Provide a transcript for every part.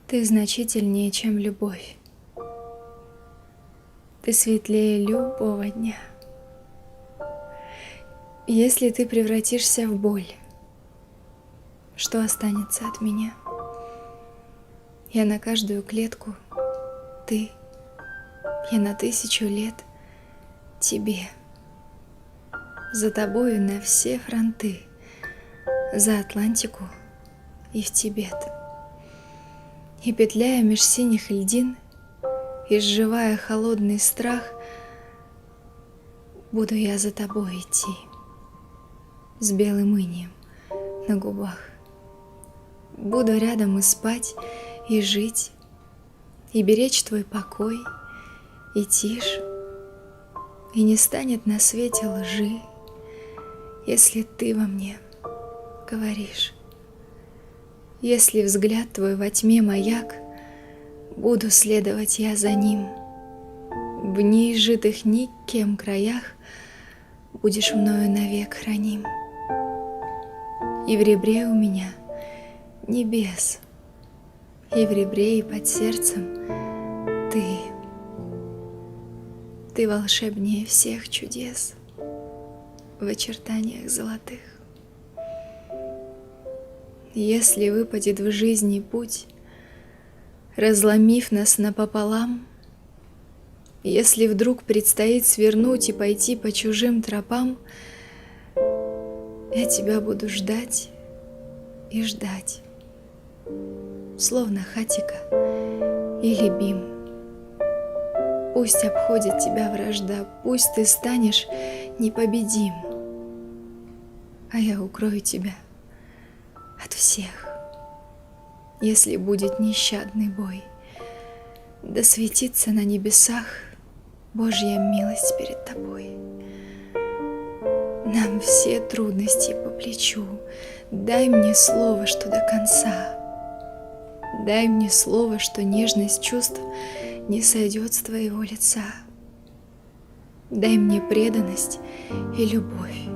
Ты значительнее, чем любовь. Ты светлее любого дня. Если ты превратишься в боль, что останется от меня? Я на каждую клетку ты, я на 1000 лет тебе. За тобою на все фронты, за Атлантику и в Тибет. И петляя меж синих льдин, и сживая холодный страх, буду я за тобой идти с белым инеем на губах. Буду рядом и спать, и жить, и беречь твой покой, и тишь, и не станет на свете лжи, если ты во мне говоришь. Если взгляд твой во тьме маяк, буду следовать я за ним. В неизжитых никем краях будешь мною навек храним. И в ребре у меня небес, и в ребре, и под сердцем ты. Ты волшебнее всех чудес в очертаниях золотых. Если выпадет в жизни путь, разломив нас напополам, если вдруг предстоит свернуть и пойти по чужим тропам, я тебя буду ждать и ждать, словно хатика или бим. Пусть обходит тебя вражда, пусть ты станешь непобедим, а я укрою тебя от всех, если будет нещадный бой. Да светится на небесах Божья милость перед тобой. Нам все трудности по плечу. Дай мне слово, что до конца. Дай мне слово, что нежность чувств не сойдет с твоего лица. Дай мне преданность и любовь,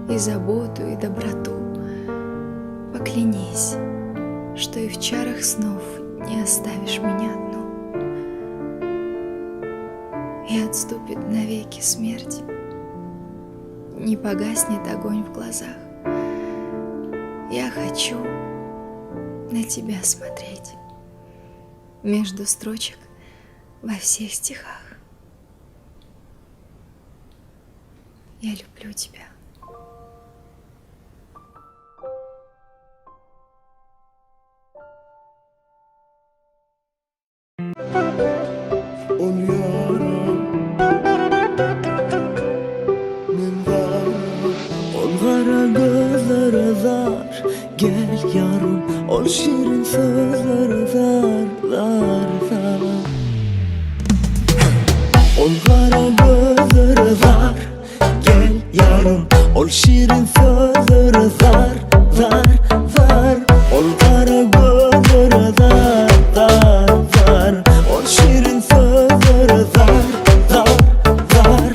и заботу, и доброту. Поклянись, что и в чарах снов не оставишь меня одну. И отступит навеки смерть, не погаснет огонь в глазах. Я хочу на тебя смотреть между строчек во всех стихах. Я люблю тебя. Gel yarım, ol şirin sözleri zar zar zar. Ol kara gözleri zar, gel yarım, ol şirin sözleri zar zar zar. Ol kara gözleri zar zar zar, ol şirin sözleri zar zar zar.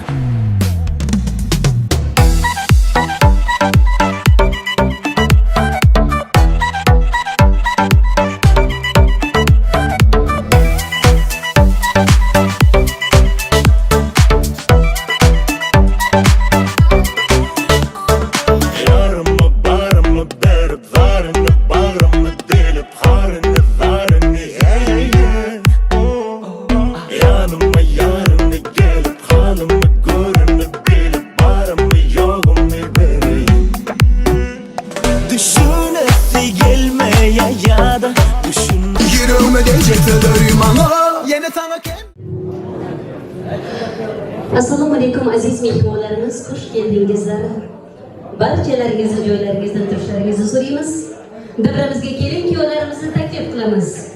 Assalomu alaykum aziz mehmonlarimiz, xush keldingizlar. Barchalaringizni joylaringizdan turishlaringizni so'raymiz. Davramizga kelin kuyovlarimizni taklif qilamiz.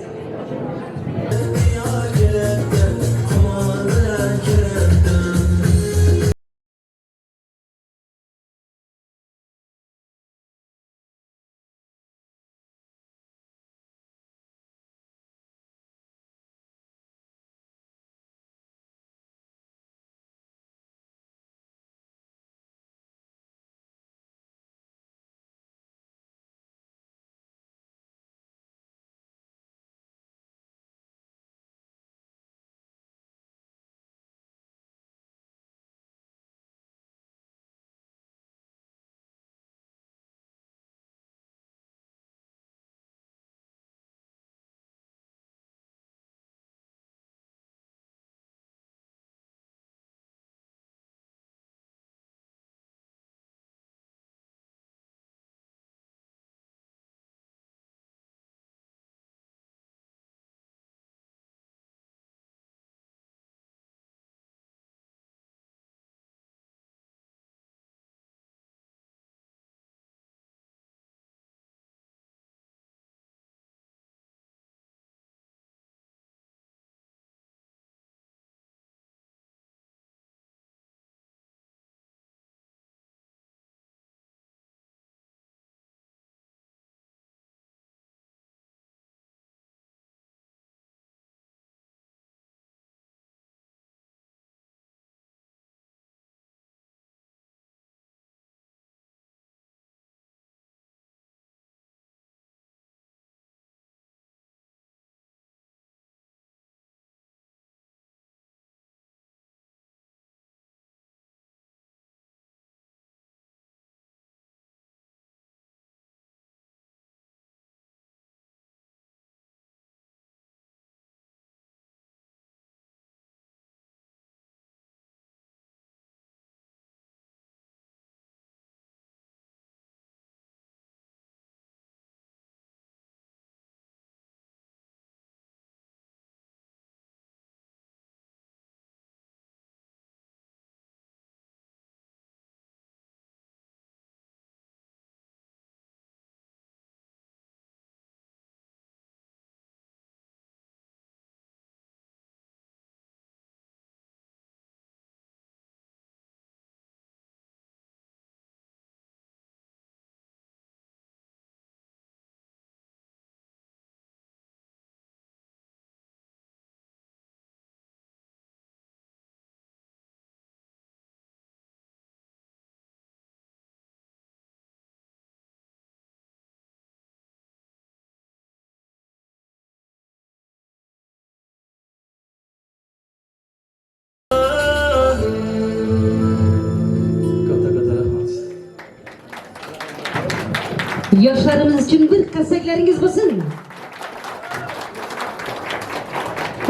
Yoshlarimiz uchun bir qarsaklaringiz bo'lsin.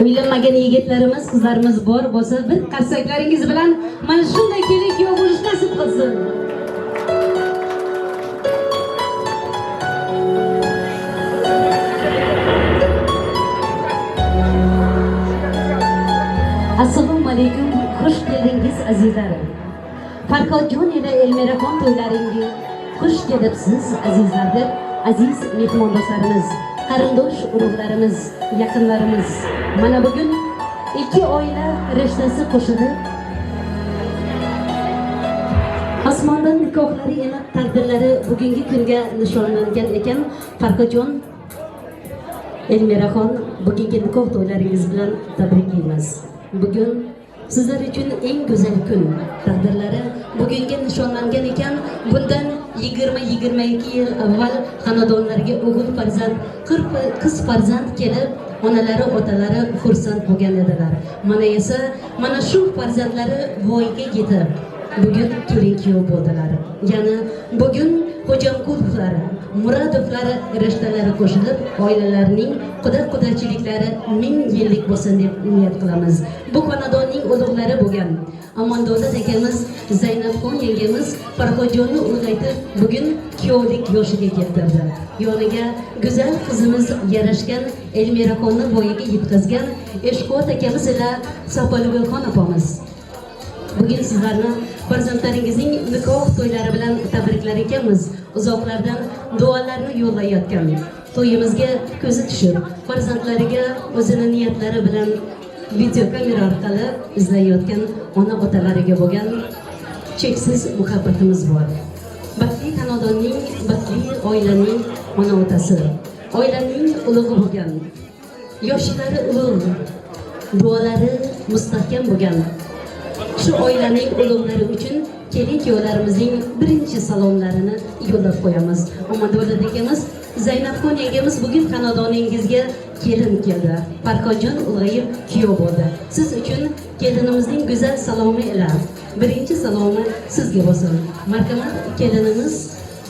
Uylanmagan yigitlarimiz, qizlarimiz bor bo'lsa, bir qarsaklaringiz bilan mana shunday kelin kuyov bo'lish nasib qilsin. Assalomu alaykum, xush keldingiz azizlarim. Farhodjon ila Elmiraxon to'ylaringga xush kelibsiz azizlar deb aziz mehmondo'stlarimiz, qarindosh urug'larimiz, yaqinlarimiz. Mana bugun ikki oila rishtasi qo'shilib, osmondan nikohlari enib, taqdirlari bugungi kunga nishonlangan ekan. Farhodjon, Elmiraxon, bugungi nikoh to'ylaringiz bilan tabriklaymiz. Bugun sizlar uchun eng go'zal kun, taqdirlari bugunga nishonlangan ekan. Bundan 20-22 yil avval xonadonlarga o'g'il farzand, qiz farzand kelib, onalari, otalari xursand bo'lgan edilar. Mana esa mana shu farzandlari voyaga yetib, bugun kelin kuyov bo'ldilar. Ya'ni bugun Xo'jamqulovlar, Muradovlar rishtalari qo'shilib, oilalarining quda-qudachiliklari 1000 yillik bo'lsin deb niyat qilamiz. Bu xonadonning ulug'lari bo'lgan Amondavlat akamiz, Zaynabxon yangamiz Farhodjonni ulg'aytib, bugun kuyovlik yoshiga keltirdi. Yoniga go'zal qizimiz yarashgan Elmiraxonni voyaga yetkazgan Eshquvvat akamiz ila Sapoligulxon opamiz. Bugun sizlarni farzandlaringizning nikoh to'ylari bilan tabriklar ekanmiz. Uzoqlardan duolarni yo'llayotgan, to'yimizga ko'zi tushib, farzandlariga o'zini niyatlari bilan videokamera orqali izlayotgan ona otalariga bo'lgan cheksiz muhabbatimiz bor. Baxtli xonadonning, baxtli oilaning ona otasi, oilaning ulug'i bo'lgan, yoshlari ulug', duolari mustahkam bo'lgan shu oilaning ulug'lari uchun kelin kuyovlarimizning birinchi salomlarini yo'llab qo'yamiz. Omadovlat akamiz, Zaynabxon yangamiz, bugun xonadoningizga kelin keldi. Farhodjon ulg'ayib kuyov bo'ldi. Siz uchun kelinimizning go'zal salomi ila birinchi salomi sizga bo'lsin. Marhamat, kelinimiz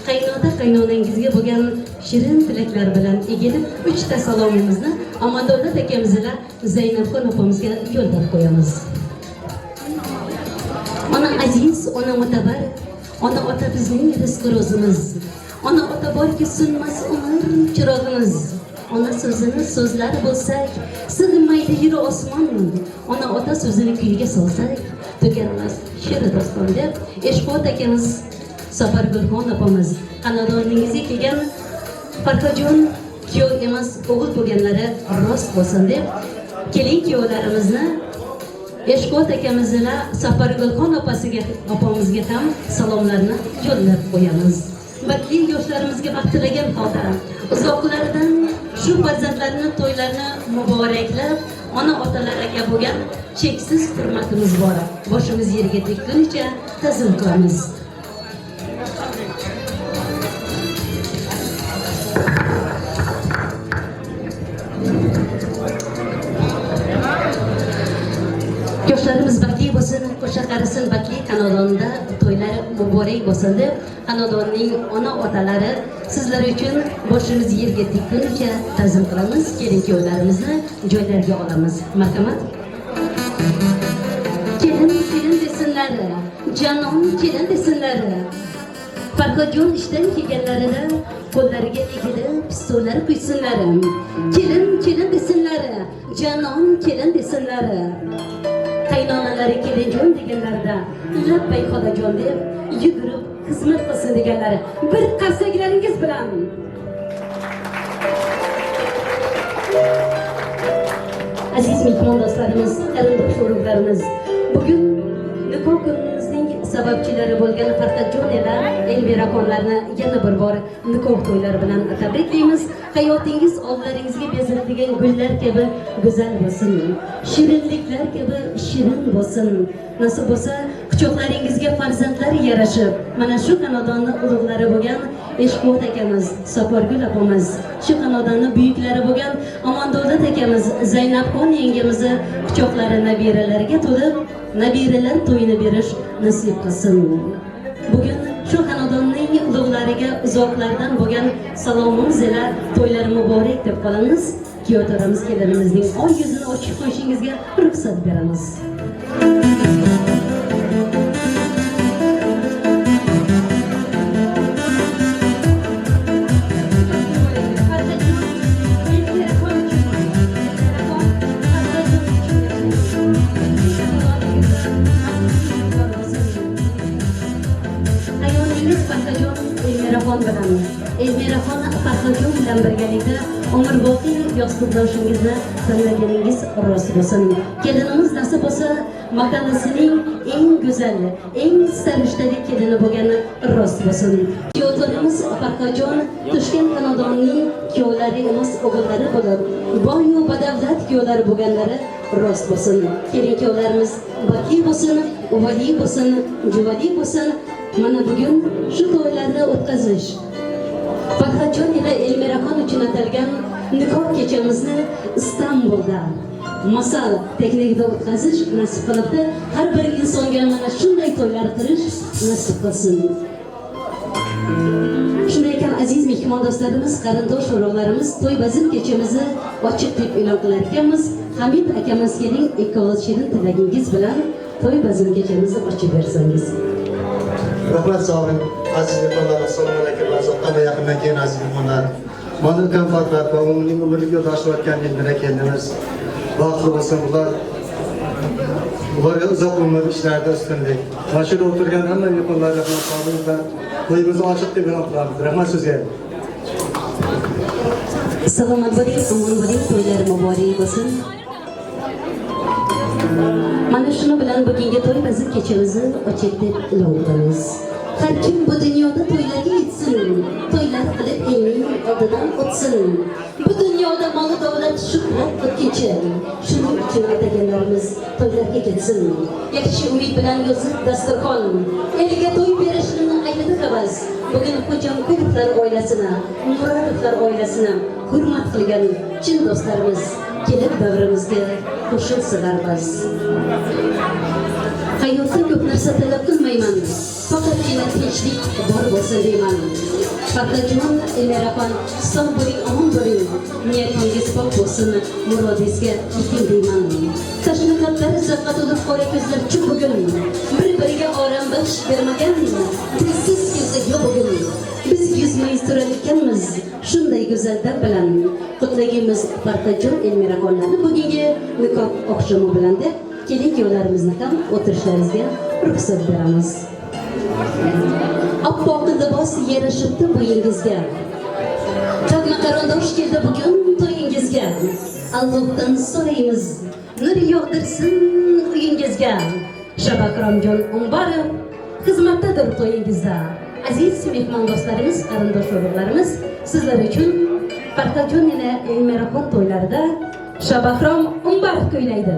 qaynota qaynonangizga bo'lgan shirin tilaklar bilan egilib 3 ta salomimizni Omadovlat akamiz ila Zaynabxon opamizga yo'llab qo'yamiz. Ona aziz, ona mo'tabar, ona ota bizning rizqi ro'zimiz. Ona ota borki sunmas umr chirog'imiz. Ona so'zini so'zlar bo'lsak, sig'maydi yer osmon. Ona ota so'zini kuyga solsak, tuganmas she'r doston deb Eshquvvat akamiz, Safargulxon opamiz xonadoningizga kelgan Farhodjon kuyov emas, o'g'il bo'lganlari rost bo'lsin deb kelin kuyovlarimizni Eshquvvat akamiz ila Safargulxon opamizga ham salomlarni yo'llab qo'yamiz. Baxtli yoshlarimizga baxt tilagan holda uzoqlardan shu farzandlarni to'ylarini muboraklab, ona otalariga bo'lgan cheksiz hurmatimiz bor. Boshimiz yerga tekkunicha ta'zim qilamiz. Yoshlarimiz baxtli bo'lsin, qo'sha qarisin, baxtli xonadonda to'ylari muborak bo'lsin deb xonadonning ona otalari sizlar uchun boshimiz yerga tekkunicha ta'zim qilamiz. Kelin kuyovlarimizni joylariga olamiz. Marhamat. Kelin kelin desinlar, janon kelin desinlar. Farhodjon ishdan kelganlarida qo'llariga egilib pistollar quysinlar. Kelin kelin desinlar, janon kelin desinlar. Qaynonalari kelinjon deganlarida labbay xolajon deb yugurib xizmat qilsin deganlari bir qarsaklaringiz bilan. Aziz mehmondo'stlarimiz, qarindosh urug'larimiz, bugun nikoh kunimizning sababchilari bo'lgan Farhodjon ila Elmiraxonlarni yana bir bor nikoh to'ylari bilan tabriklaymiz. Hayotingiz oldlaringizga bezatilgan gullar kabi go'zal bo'lsin, shirinliklar kabi shirin bo'lsin. Nasib bo'lsa quchoqlaringizga farzandlar yarashib, mana shu xonadonni ulug'lari bo'lgan Eshquvvat akamiz, Sapargul opamiz, shu xonadonni buyuklari bo'lgan Amondavlat akamiz, Zaynabxon yangamizni quchoqlari nabiralariga to'lib, nabiralar to'yini berish nasib qilsin. Bugun shu xonadonning ulug'lariga uzoqlardan bo'lgan salomimiz ila to'ylar muborak deb qolamiz. Kuyov to'ramiz kelinimizning oy yuzini ochib qo'yishingizga ruxsat beramiz. Ayolingiz Farhajon Elmiraxon bilan, Elmiraxon Farhajon bilan birgalikda umrboqiy yostiqdoshingizni tanlaganingiz rost bo'lsin. Kelinimiz nasib bo'lsa mahallasining eng go'zal, eng sarishtali kelini bo'lgani rost bo'lsin. Kuyovtorimiz Farhajon Toshkent xonadonining kuyovlari emas, o'g'illari bo'lib, boyu badavlat kuyovlari bo'lganlari rost bo'lsin. Kelin kuyovlarimiz baxtli bo'lsin, uvali bo'lsin, juvali bo'lsin. Mana bugun shu to'ylarni o'tkazish Farhajon ila Elmiraxon uchun atalgan nikoh kechamizni Istanbulda masal texnikada o'tkazish nasib qilibdi. Har bir insonga mana shunday to'ylar qilish nasib qilsin. Shunday ekan, aziz mehmondo'stlarimiz, qarindosh urug'larimiz, to'y bazm kechamizni ochiq deb e'lon qilar ekanmiz. Hamid akamiz, keling, ikki shirin tilagingiz bilan to'y bazm kechamizni ochib bersangiz. Rahmat, sog' aziz mehmonlar, assalomu alaykum. Uzoqdan va yaqindan kelgan aziz mehmonlar. Mana ukam Farhad va uning umrlik yo'ldoshi bo'layotgan Elmira kelinimiz baxtli bo'lsin ular. Ularga uzoq umr, ishlarida ustunlik. Mana shu yerda o'tirgan hamma mehmonlarga rahmat, sog'lik bilan to'yimizni ochiq deb e'lon qilamiz. Rahmat sizga. Salomat bo'ling, omon bo'ling, to'ylar muborak bo'lsin. Mana shuni bilan bugungi to'y bazm kechamizni ochiq deb e'lon qilamiz. Har kim bu dunyoda to'ylarga yetsin, to'ylar qilib elning oldidan o'tsin. Bu dunyoda moli davlat shuhrat o'tkinchi. Shuning uchun ataganlarimiz to'ylarga ketsin. Yaxshi umid bilan yozib dasturxon, elga to'y berishni ayladi havas. Bugun Xo'jamqulovlar oilasini, Murodovlar oilasini hurmat qilgan chin do'stlarimiz kelib davrimizga qo'shilsalar bas. Hayotda ko'p narsa talab qilmayman, faqatgina tinchlik bor bo'lsin deyman. Farhajon, Elmiraxon, sog' bo'ling, omon bo'ling, niyatingiz pok bo'lsin, murodingizga yeting deyman. Tashna qalblar zavqqa to'lib, qora ko'zlar chup bugun, bir-biriga orom baxsh bermagan tilsiz kelsa yo'q bugun. Biz yuzma-yuz turar ekanmiz shunday go'zal dam bilan qutlaymiz Farhajon Elmiraxonlarni bugungi nikoh oqshomi bilan deb kelin kuyovlarimizni ham o'tirishlaringizga ruxsat beramiz. Oppoq libos yarashibdi bo'yingizga. Qavmi qarindosh keldi bugun to'yingizga. Allohdan so'raymiz, nur yog'dirsin uyingizga. Shabakromjon Umbarov xizmatdadir to'yingizda. Aziz mehmondo'stlarimiz, qarindosh urug'larimiz, sizlar uchun Farhajon ila Elmiraxon to'ylarida Shabahrom Umbarov kuylaydi.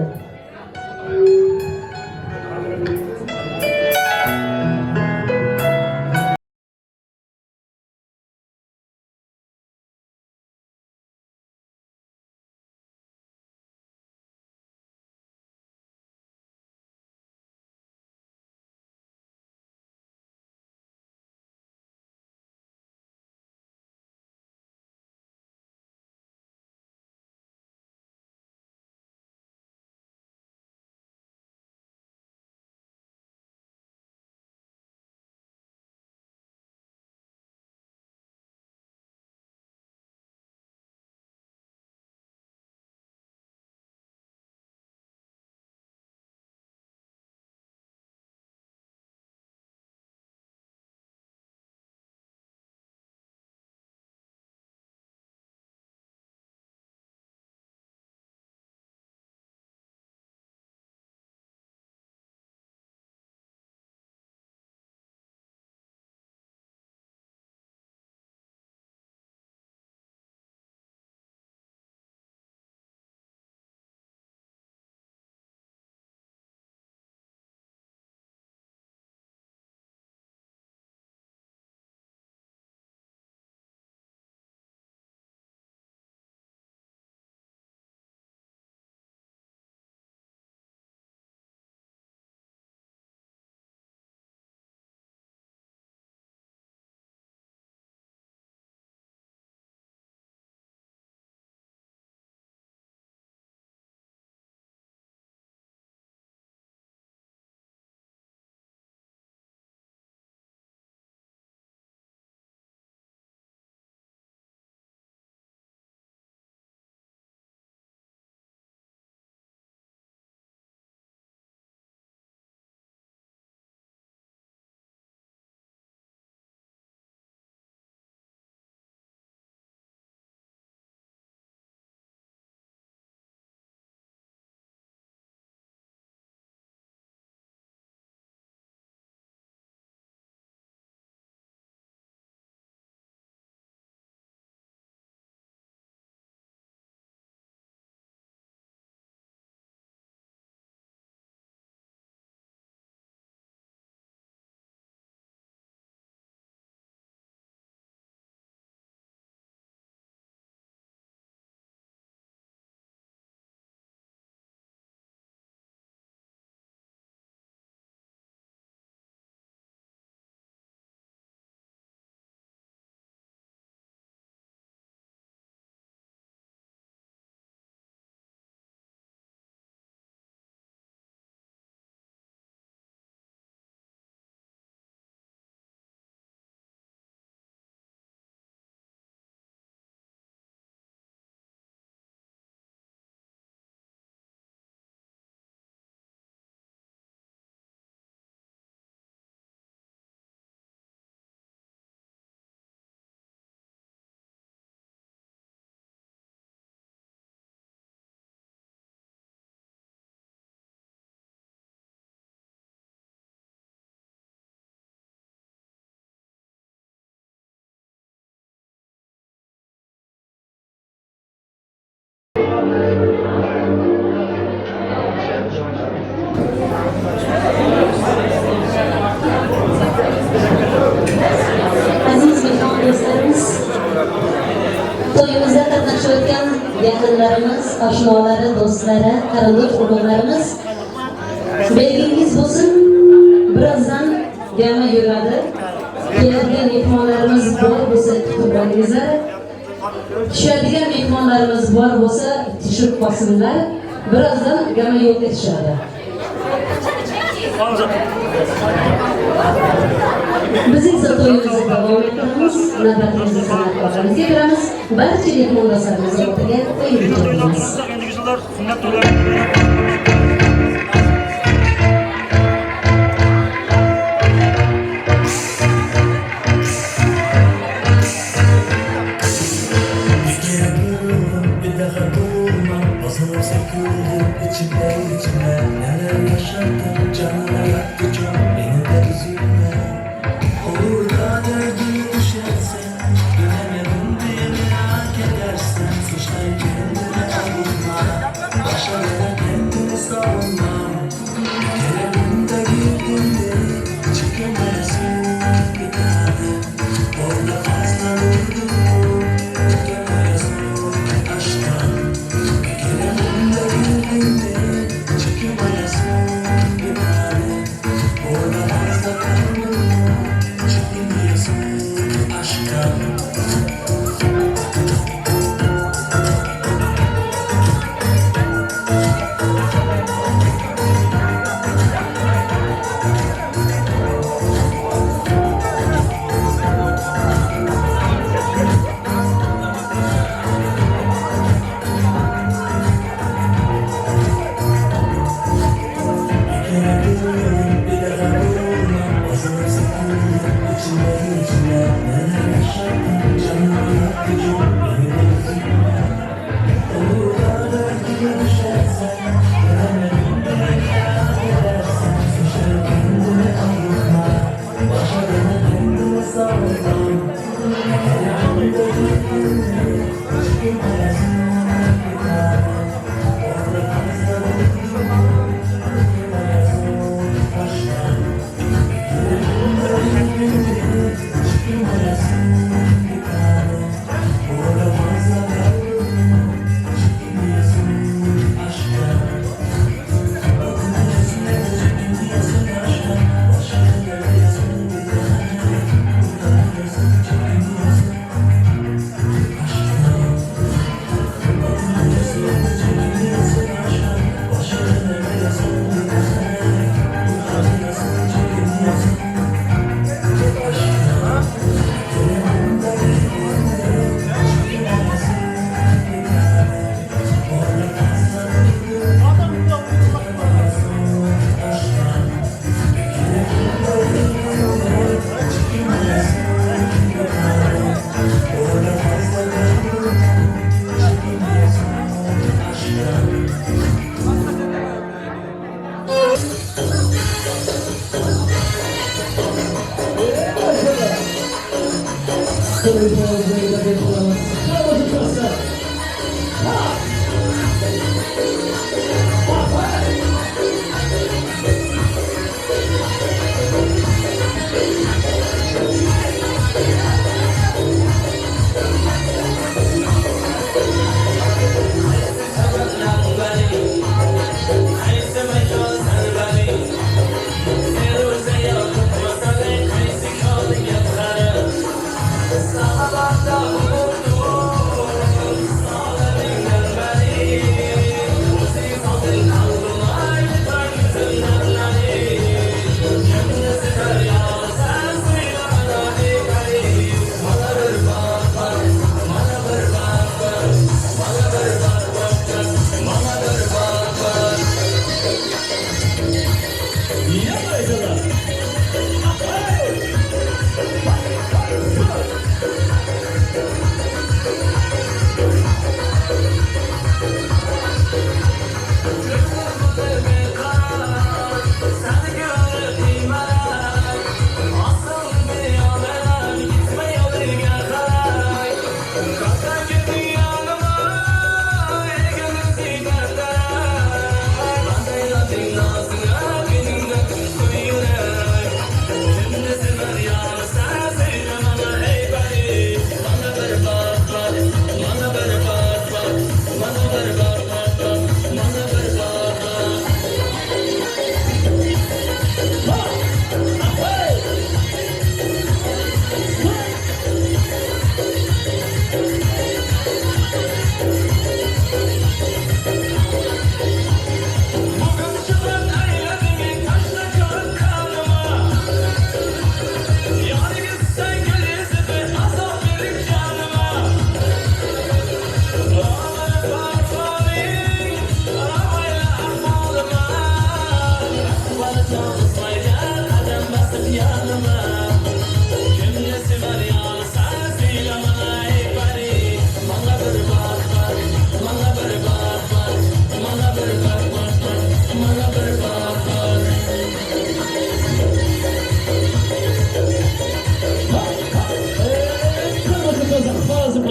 Yaqinlarimiz, oshnolari, do'stlari, qarindosh urug'larimiz, belgingiz bo'lsin, birozdan gama yuradi. Keladigan mehmonlarimiz bor bo'lsa, kutib olingizlar. Tushadigan mehmonlarimiz bor bo'lsa, tushib qolsinlar. Birozdan gama yo'lga tushadi. Biz esa to'yimizni davom ettiramiz. Navbatimizni san'atkorlarimizga beramiz. Barcha mehmon do'stlarimizni o'rtaga qo'yib yuboramiz. Endigi yillar sunnat to'ylari. Bir kere kırıldım, bir daha durmam. Bozulur söküldüm içimde içime. Neler yaşadım, canına yaktı çok. Beni de üzülme. Olur da derdini düşersen, dönemedim diye merak edersen, suçlar kendine avunma. Başa gelen kendini savunma. Bir kere bunda girdin mi, çıkamazsın bir tane. Orada fazla durdun mu, çıkamazsın aşktan. Bir kere bunda girdin mi, çıkamazsın bir tane. Orada fazla kaldın mı, çıkamazsın aşktan. Bir kere kırıldım, bir daha durmam. Bozulur söküldüm içime içime. Neler yaşadım, canımı yaktı çok. Beni de üzülme. Olur da derdine düşersen, dönemedim diye merak edersen, suçları kendine avutma. Başa döne kendini savunma. Bir kere bunda girdin mi, çıkamazsın bir tane. Orada fazla durdun mu, çıkamazsın aşktan. Bir kere bunda girdin mi, çıkamazsın bir tane. Orada fazla kaldın mı, çıkamazsın aşktan. Bakınıyorsun, çekiniyorsun aşktan. Başına geliyorsun bir tane. Utanıyorsun, çekiniyorsun aşktan. Bakınıyorsun, çekiniyorsun aşktan. Başına geliyorsun bir tane. Utanıyorsun, çekiniyorsun aşktan. Telefonda girdin mi, çıkamazsın bir tane. Orada fazla durdun mu, çıkamazsın aşktan. Bir kere bunda girdin mi, çıkamazsın bir tane. Orada fazla kaldın mı, çıkamazsın aşktan.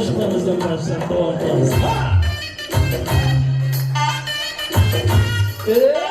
Qo'shiqlarimizdan boshlab davom qilamiz. Ha! Eva!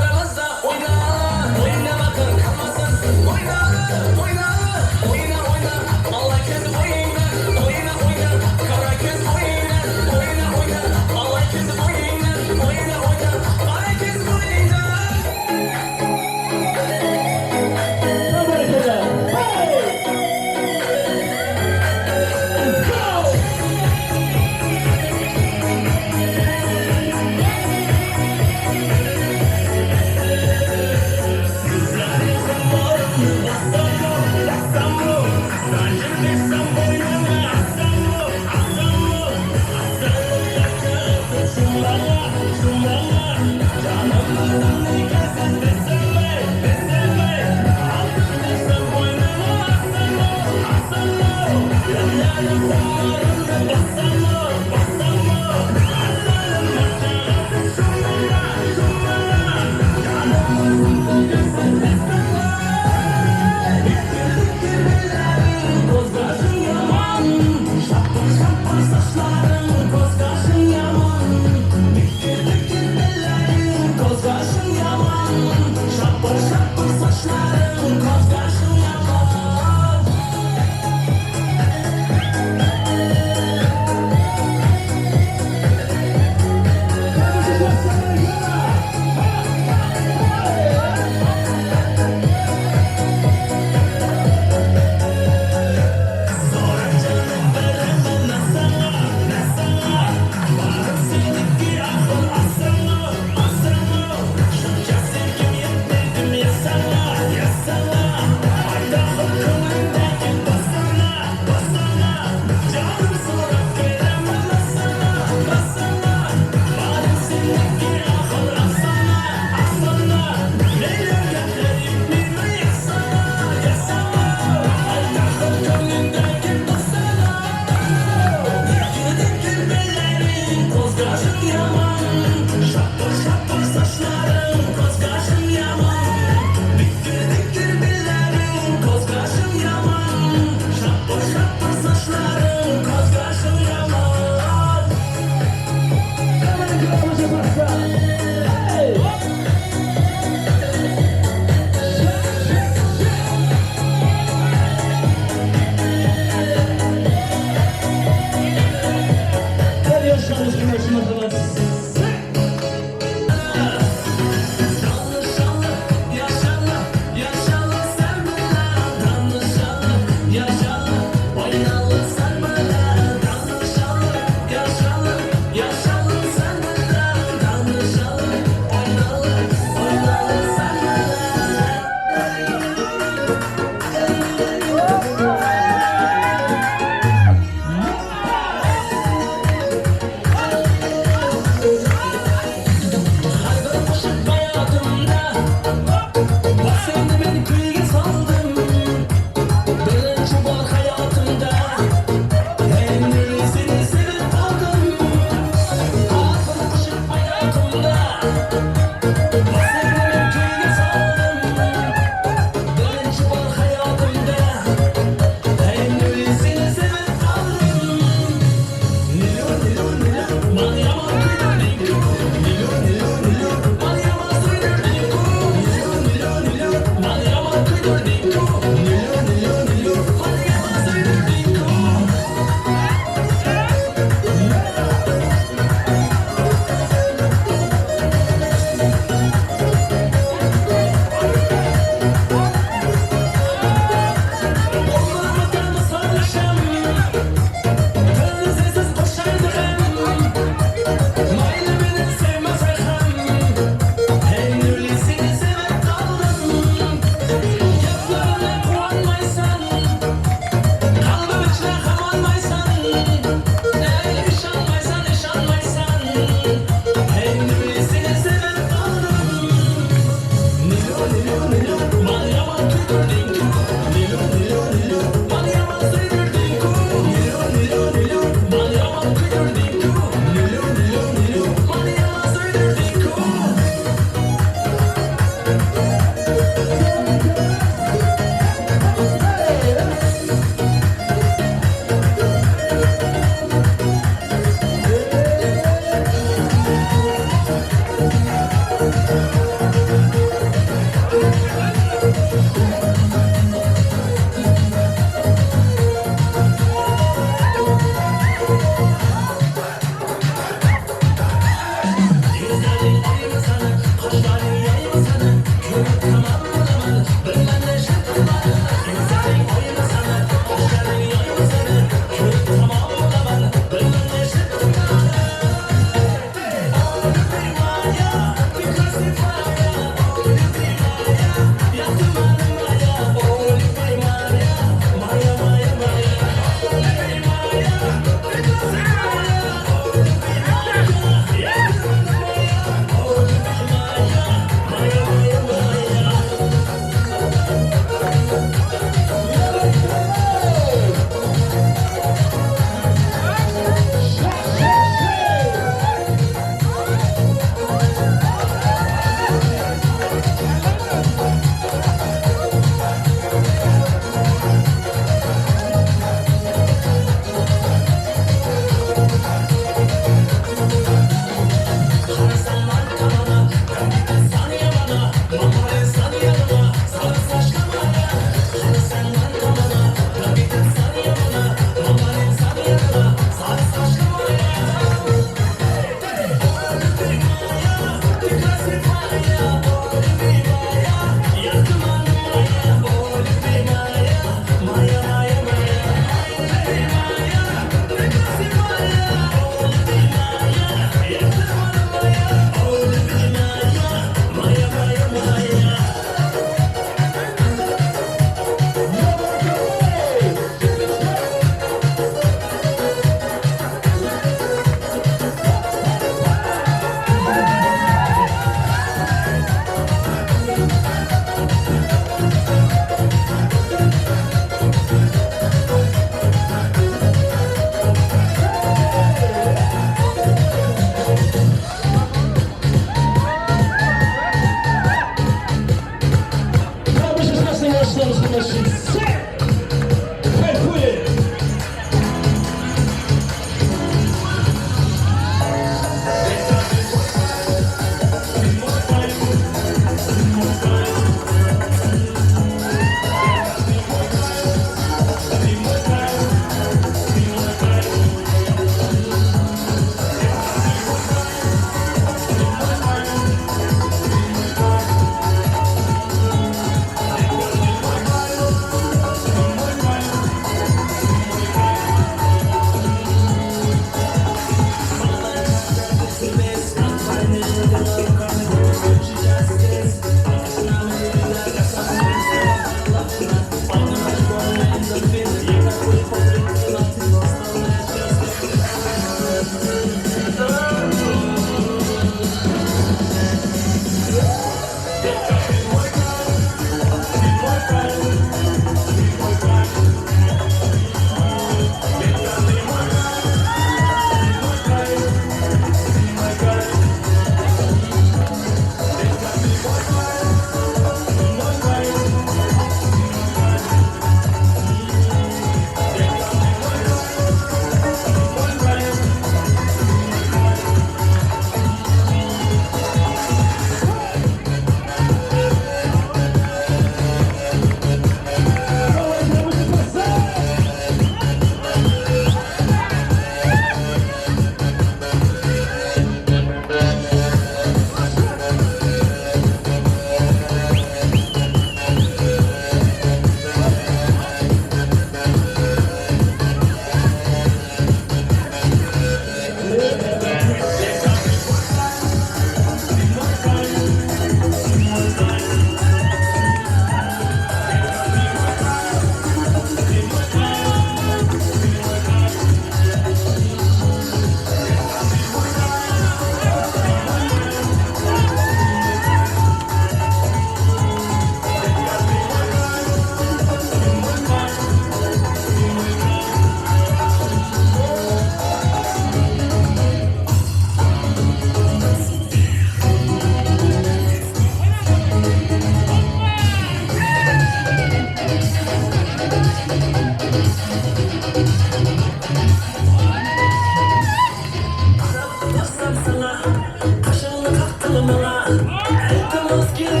Let's get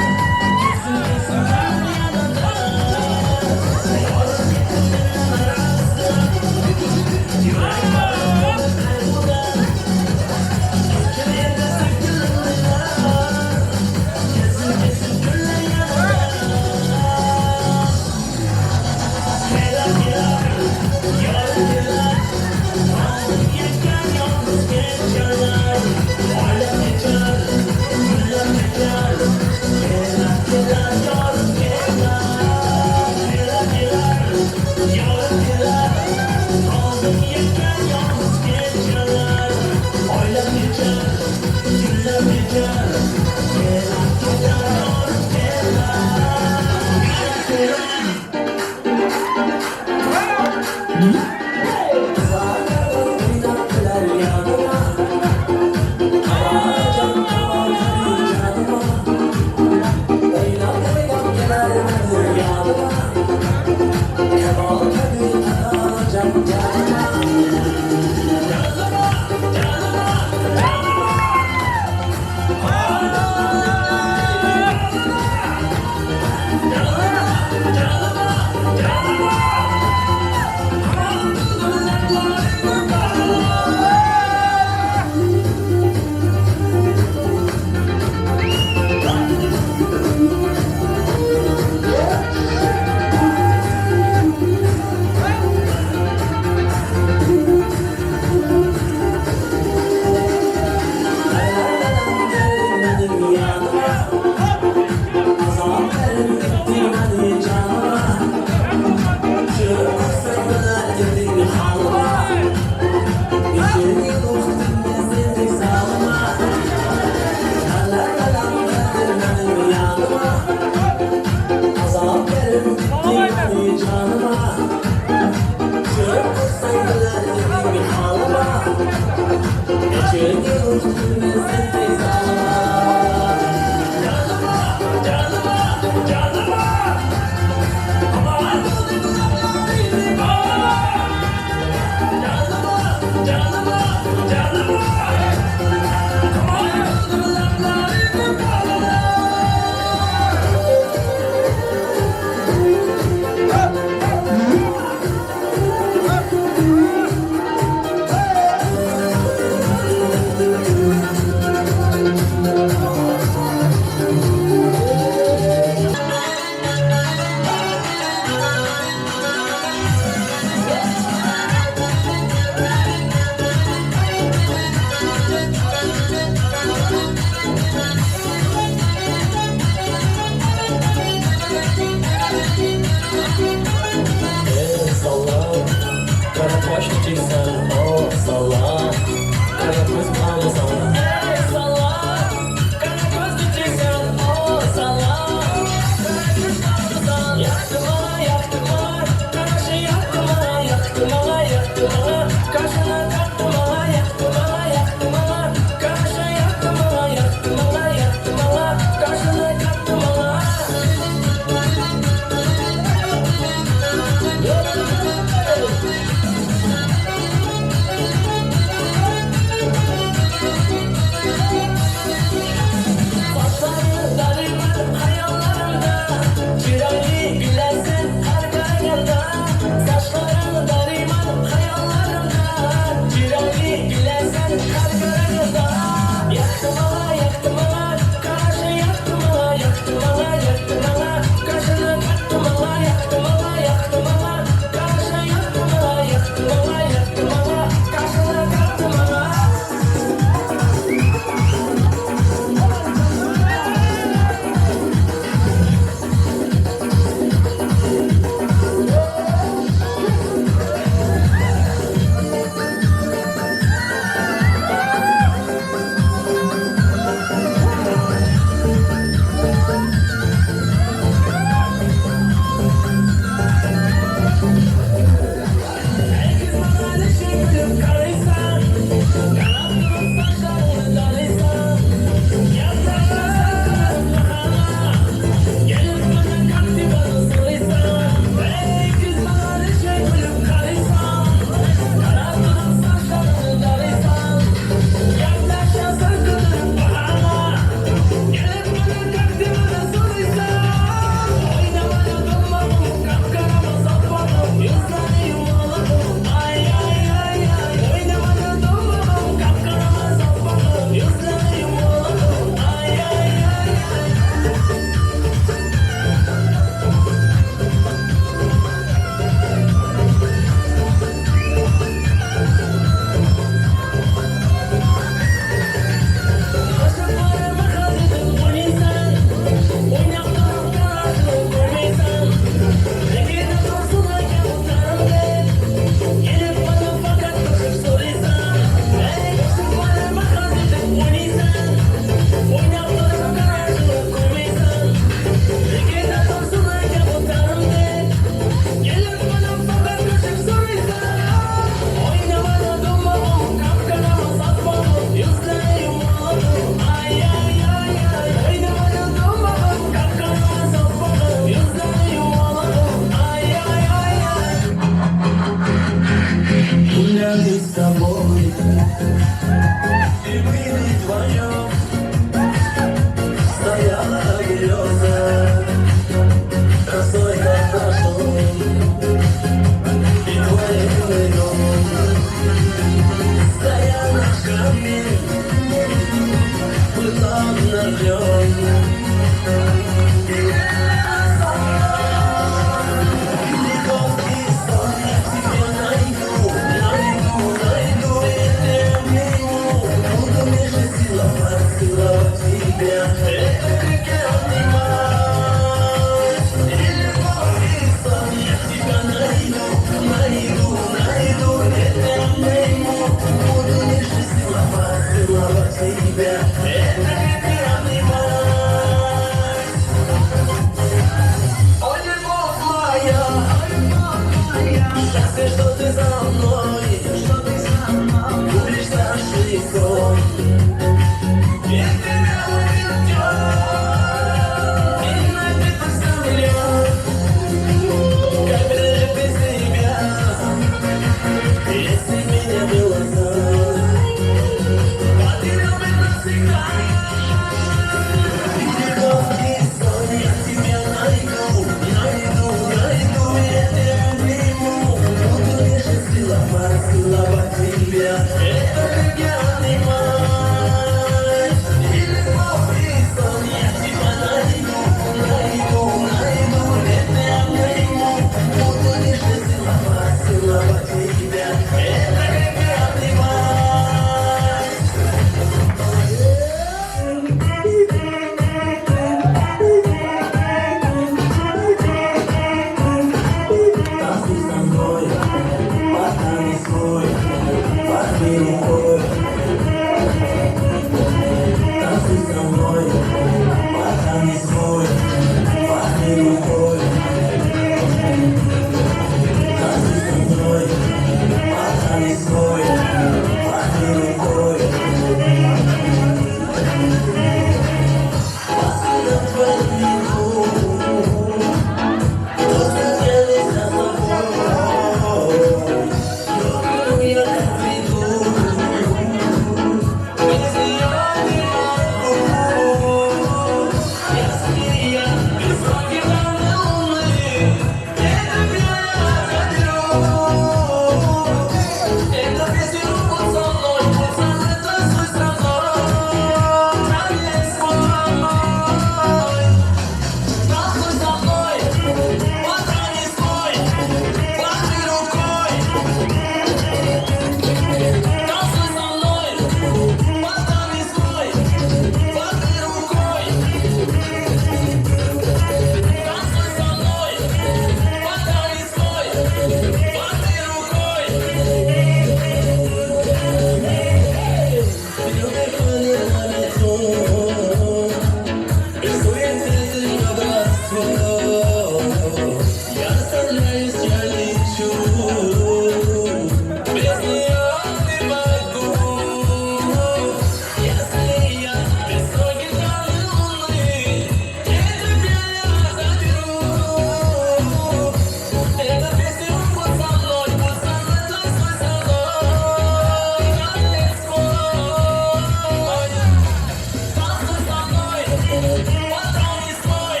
Патроны свой,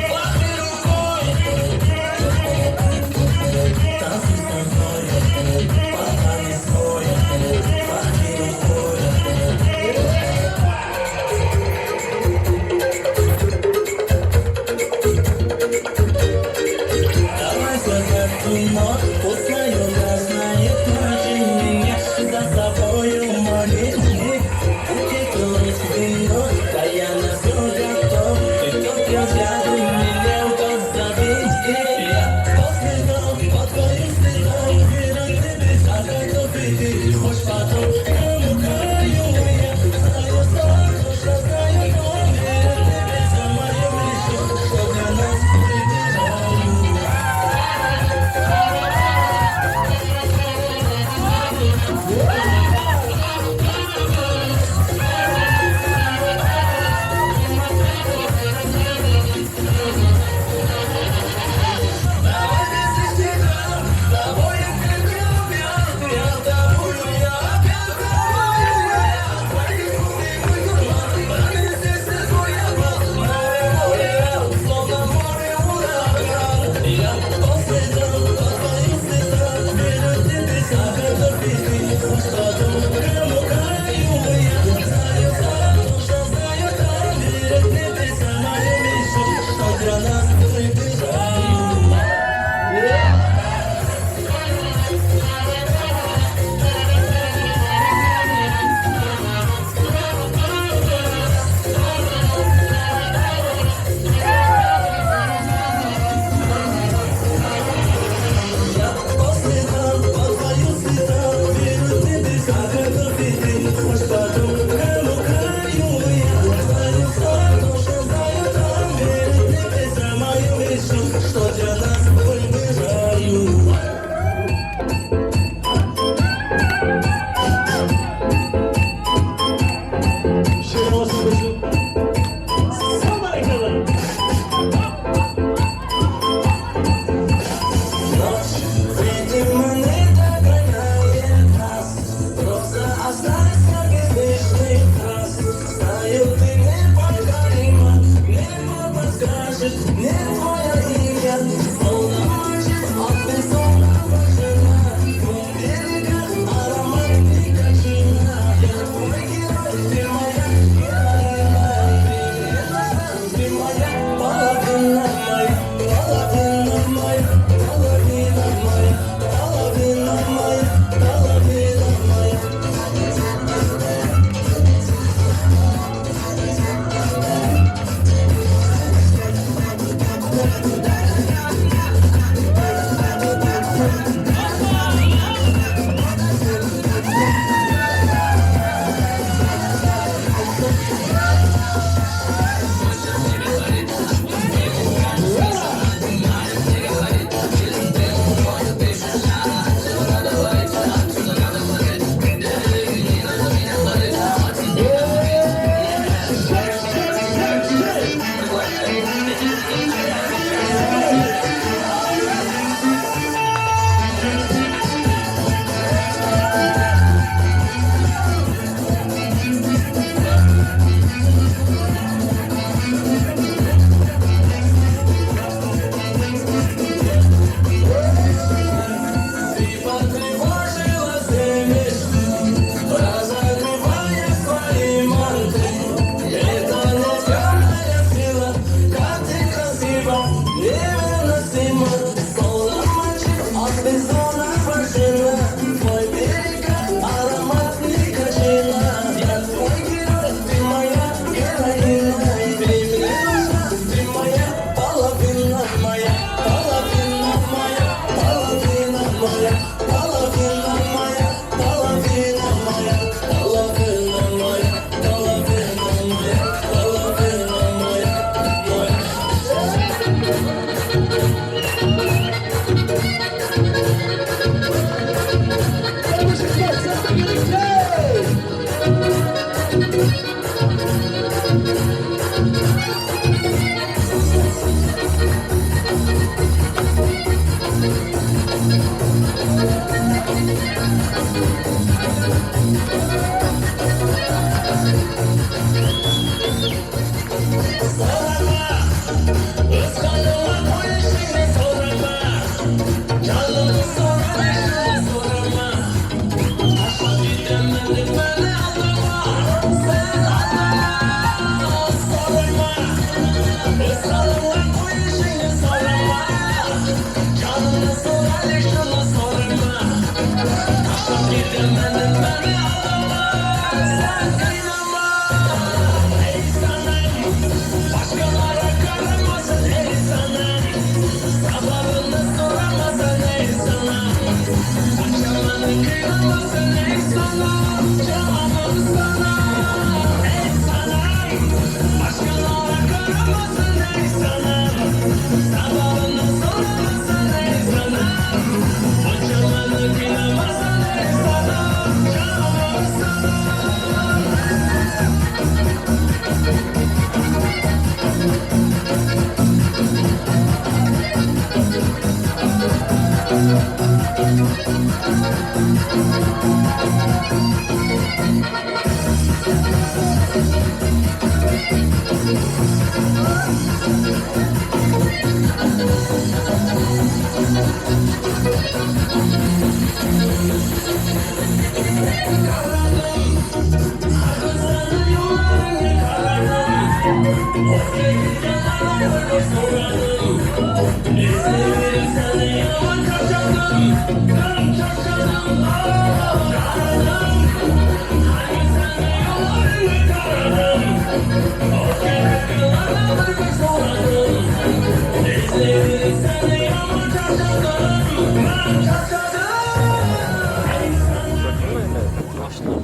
махни рукой. Танцуй со мной, патроны свой, махни рукой. Давай кино, пусть мое знает меня за собою манит. Букет роз, вино, да я на все готов. Ты только взгляды меня позови. Я по следам, по твоим следам, верен тебе, а готов идти, хоть потом. Кому краю я знаю сам, точно знаю, но верен тебе за мое плечо, что для нас выбираю.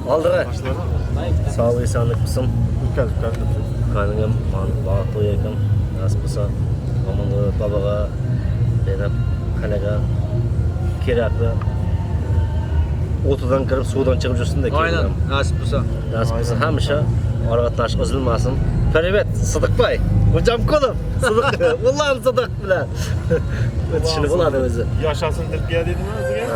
Oldiga. Sog'lik esanlik bo'lsin. Qayningam baxtli to'y ekan. Nasib bo'lsa, Amanlı babaga, Zeynep xalaga kerakli o'tidan kirib, suvdan chiqib yursin-da. Aynen. Nasip bo'lsa. Nasib bo'lsa hamisha ora qatnash uzilmasin. Привет, Sidiqbay. Hocam-Kulov. Sidiq, ulan Sidiq bilan. O'tishini bo'ladi o'zi. Yaşasın Türkiye dedimi o'ziga?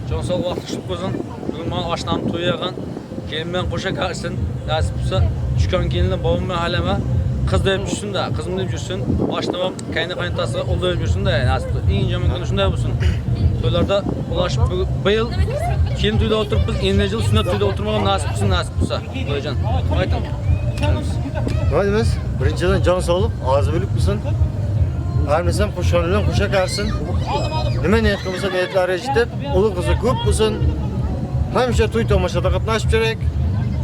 Jon sog' vaqt qishib qo'ysin. Bugun mana oshnam to'y yig'in. Kelin bilan qo'sha qarsin. Nasib bo'lsa, tushgan kelinni bobom bilan halama qiz deb yursin-da, qizim deb yursin. Oshnam ham qayni qaynotasiga o'g'il deb yursin-da, nasib bo'lsa. Eng yomon kuni shunday bo'lsin. To'ylarda ulashib bu yil kelin to'yda o'tiribmiz, endi yil sunnat to'yda o'tirmagan nasib bo'lsin, nasib bo'lsa. Xudojon. Ayting. Nima deymiz? Birinchidan jon sog'lik, og'zi bilik bo'lsin. Hammasi xushal bilan qo'sha qarsin. Nima niyat qilsa niyatlari yetib, o'g'il qizi ko'p bo'lsin. Hamisha to'y tomoshada qatnashib kerak.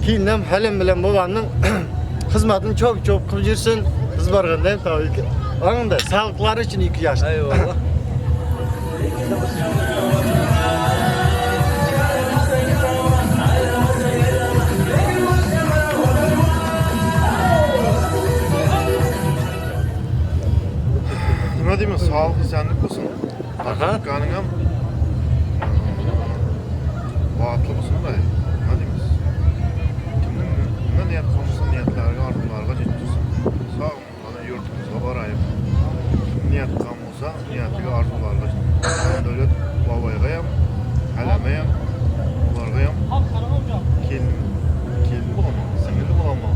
Keyin ham halim bilan bobomning xizmatini cho'p-cho'p qilib yursin. Biz borganda ham tabiiyki. Unda sog'liqlari uchun 2 yosh. Eyvallah. Nima deyman, sog'lik esanlik bo'lsin. Aha. Dukoning ham baxtli bo'lsin-da. Nima deymiz? Kimning nima niyat qilsa niyatlariga, orzulariga yetkazsin. Sog' mana yurtimizga boraylik. Kim niyat qilgan bo'lsa, niyatiga, orzulariga yetkazsin. Davlat boboyga ham, halama ham, ularga ham kelin kelin bo'laman, singil bo'laman.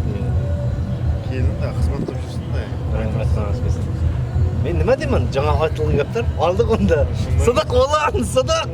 Kelin da xizmat qilib yursin-da. Men nima deyman? Жаңа aytilgan gaplar oldik unda. Sidiq ulan, Sidiq.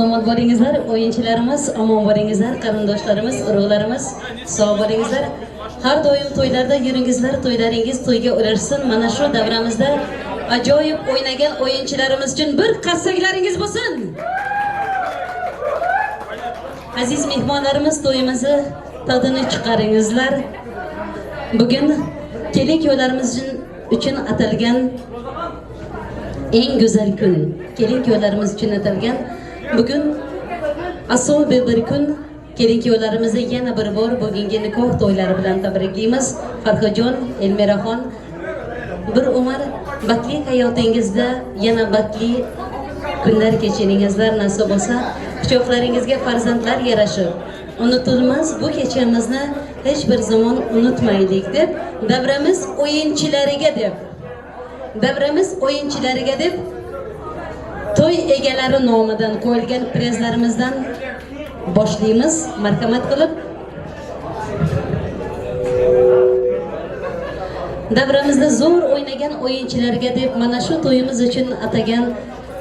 salomat bo'lingizlar, o'yinchilarimiz omon bo'lingizlar, qarindoshlarimiz, urug'larimiz sog' bo'lingizlar. Har doim to'ylarda yuringizlar, to'ylaringiz to'yga ulashsin. Mana shu davramizda ajoyib o'ynagan o'yinchilarimiz uchun bir qarsaklaringiz bo'lsin. Aziz mehmonlarimiz, to'yimizni tadini chiqaringizlar. Bugun kelin kuyovlarimiz uchun atalgan eng go'zal kun, kelin kuyovlarimiz uchun atalgan bugun asobi bir kun. Kelin kuyovlarimizni yana bir bor bugungi nikoh to'ylari bilan tabriklaymiz. Farhodjon, Elmiraxon, bir umr baxtli hayotingizda yana baxtli kunlar kechiringizlar nasib bo'lsa. Quchoqlaringizga farzandlar yarashib, unutilmas bu kechamizni hech bir zamon unutmaylik deb davramiz o'yinchilariga deb, davramiz o'yinchilariga deb to'y egalari nomidan qo'yilgan prezlarimizdan boshlaymiz. Marhamat qilib davramizda zo'r o'ynagan o'yinchilarga deb mana shu to'yimiz uchun atagan,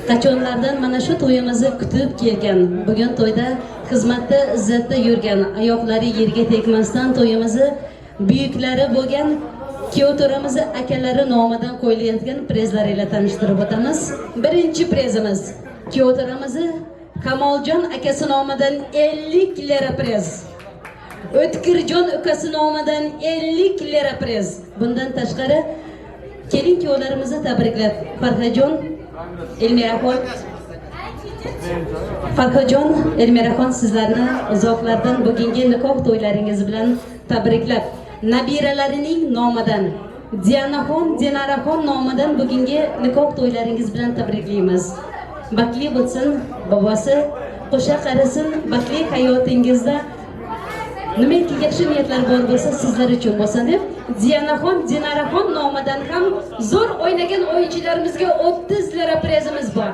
qachonlardan mana shu to'yimizni kutib kelgan, bugun to'yda xizmatda izzatda yurgan, oyoqlari yerga tegmasdan to'yimizni buyuklari bo'lgan kuyov to'ramizni akalari nomidan qo'yilayotgan prezlar ila tanishtirib o'tamiz. Birinchi prezimiz kuyov to'ramizni Kamoljon akasi nomidan 50 lira prez. O'tkirjon ukasi nomidan 50 lira prez. Bundan tashqari kelin kuyovlarimizni tabriklab Farhodjon, Elmiraxon, Farhodjon, Elmiraxon sizlarni uzoqlardan bugungi nikoh to'ylaringiz bilan tabriklab nabiralarining nomidan Dianaxon, Dinaraxon nomidan bugungi nikoh to'ylaringiz bilan tabriklaymiz. Baxtli bo'lsin bobosi, qo'sha qarisin, baxtli hayotingizda nimaki yaxshi niyatlar bor bo'lsa sizlar uchun bo'lsin deb Dianaxon, Dinaraxon nomidan ham zo'r o'ynagan o'yinchilarimizga 30 lira prezimiz bor.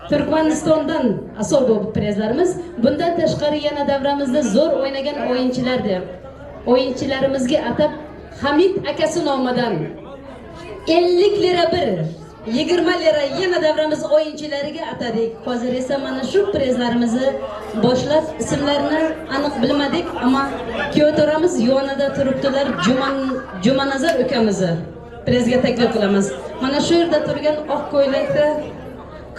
Turkmanistondan asol bu prezlarimiz. Bundan tashqari yana davramizda zo'r o'ynagan o'yinchilar deb o'yinchilarimizga atab Hamid akasi nomidan 50 lira bir, 20 lira yana davramiz o'yinchilariga atadik. Hozir esa mana shu prezlarimizni boshlab ismlarini aniq bilmadik, ammo kuyov to'ramiz yonida turibdilar. Jumanazar ukamizni prezga taklif qilamiz. Mana shu yerda turgan oq ko'ylakda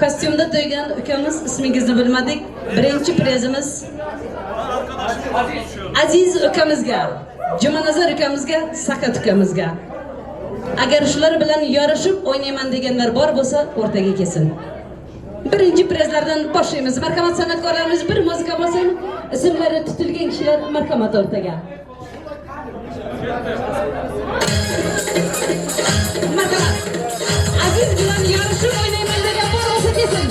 kostyumda turgan ukamiz, ismingizni bilmadik. Birinchi prezimiz Aziz ukamizga, Jumanazar ukamizga, Sakat ukamizga. Agar shular bilan yarashib o'ynayman deganlar bor bo'lsa, o'rtaga kelsin. Birinchi prezlardan boshlaymiz. Marhamat san'atkorlarimiz, bir muzika bo'lsin. Ismlari tutilgan kishilar marhamat o'rtaga. Marhamat. Aziz bilan yarashib o'ynayman degan bor bo'lsa kelsin.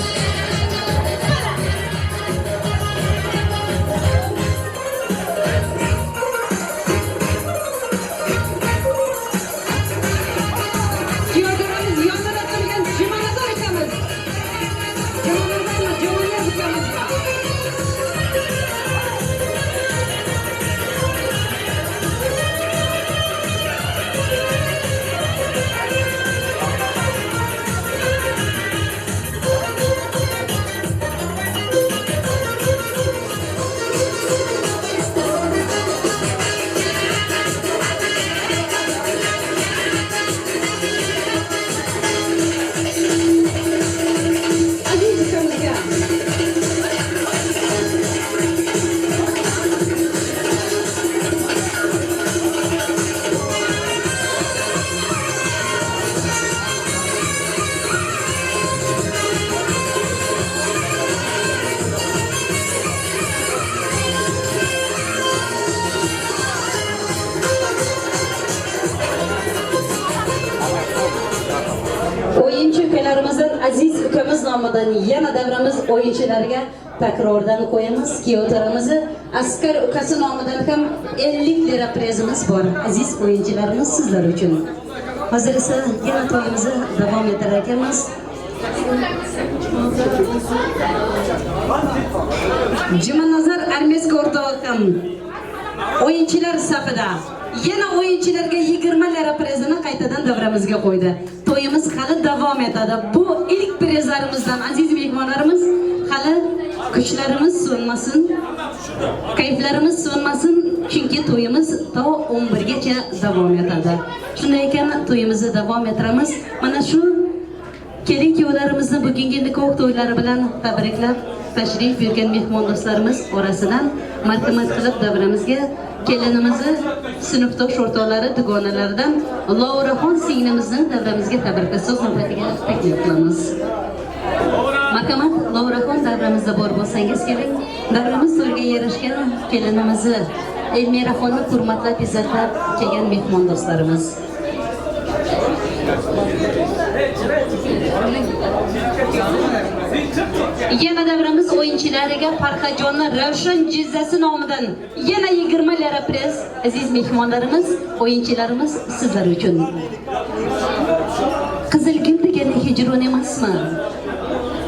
Aziz ukamiz nomidan yana davramiz o'yinchilariga takrordan qo'yamiz. Kuyov to'ramizni Askar ukasi nomidan ham 50 lira prezimiz bor. Aziz o'yinchilarimiz sizlar uchun. Hozir esa yana to'yimizni davom ettirar ekanmiz. Jumanazar Armesk o'rtog'i ham o'yinchilar safida. Yana o'yinchilarga 20 lira prezini qaytadan davramizga qo'ydi. To'yimiz hali davom etadi. Bu ilk prezlarimizdan aziz mehmonlarimiz Hali kuchlarimiz so'nmasin, kayflarimiz so'nmasin, chunki to'yimiz to 11 gacha davom etadi. Shunday ekan, to'yimizni davom ettiramiz. Mana shu kelin kuyovlarimizni bugungi nikoh to'ylari bilan tabriklab tashrif buyurgan mehmon do'stlarimiz orasidan marhamat qilib davramizga kelinimizni sinfdosh o'rtoqlari, dugonalaridan Lauraxon singlimizni davramizga tabriklab so'z navbatiga taklif qilamiz. Marhamat, Lauraxon davramizda bor bo'lsangiz kerak. Davramiz to'yga yarashgan kelinimizni Elmiraxonni hurmatlab, izzatlab kelgan mehmon do'stlarimiz. Yana davramiz o'yinchilariga Farhajonni Ravshan jizzasi nomidan yana 20 lira prez. Aziz mehmonlarimiz, o'yinchilarimiz sizlar uchun. Qizil gul degani hijron emasmi?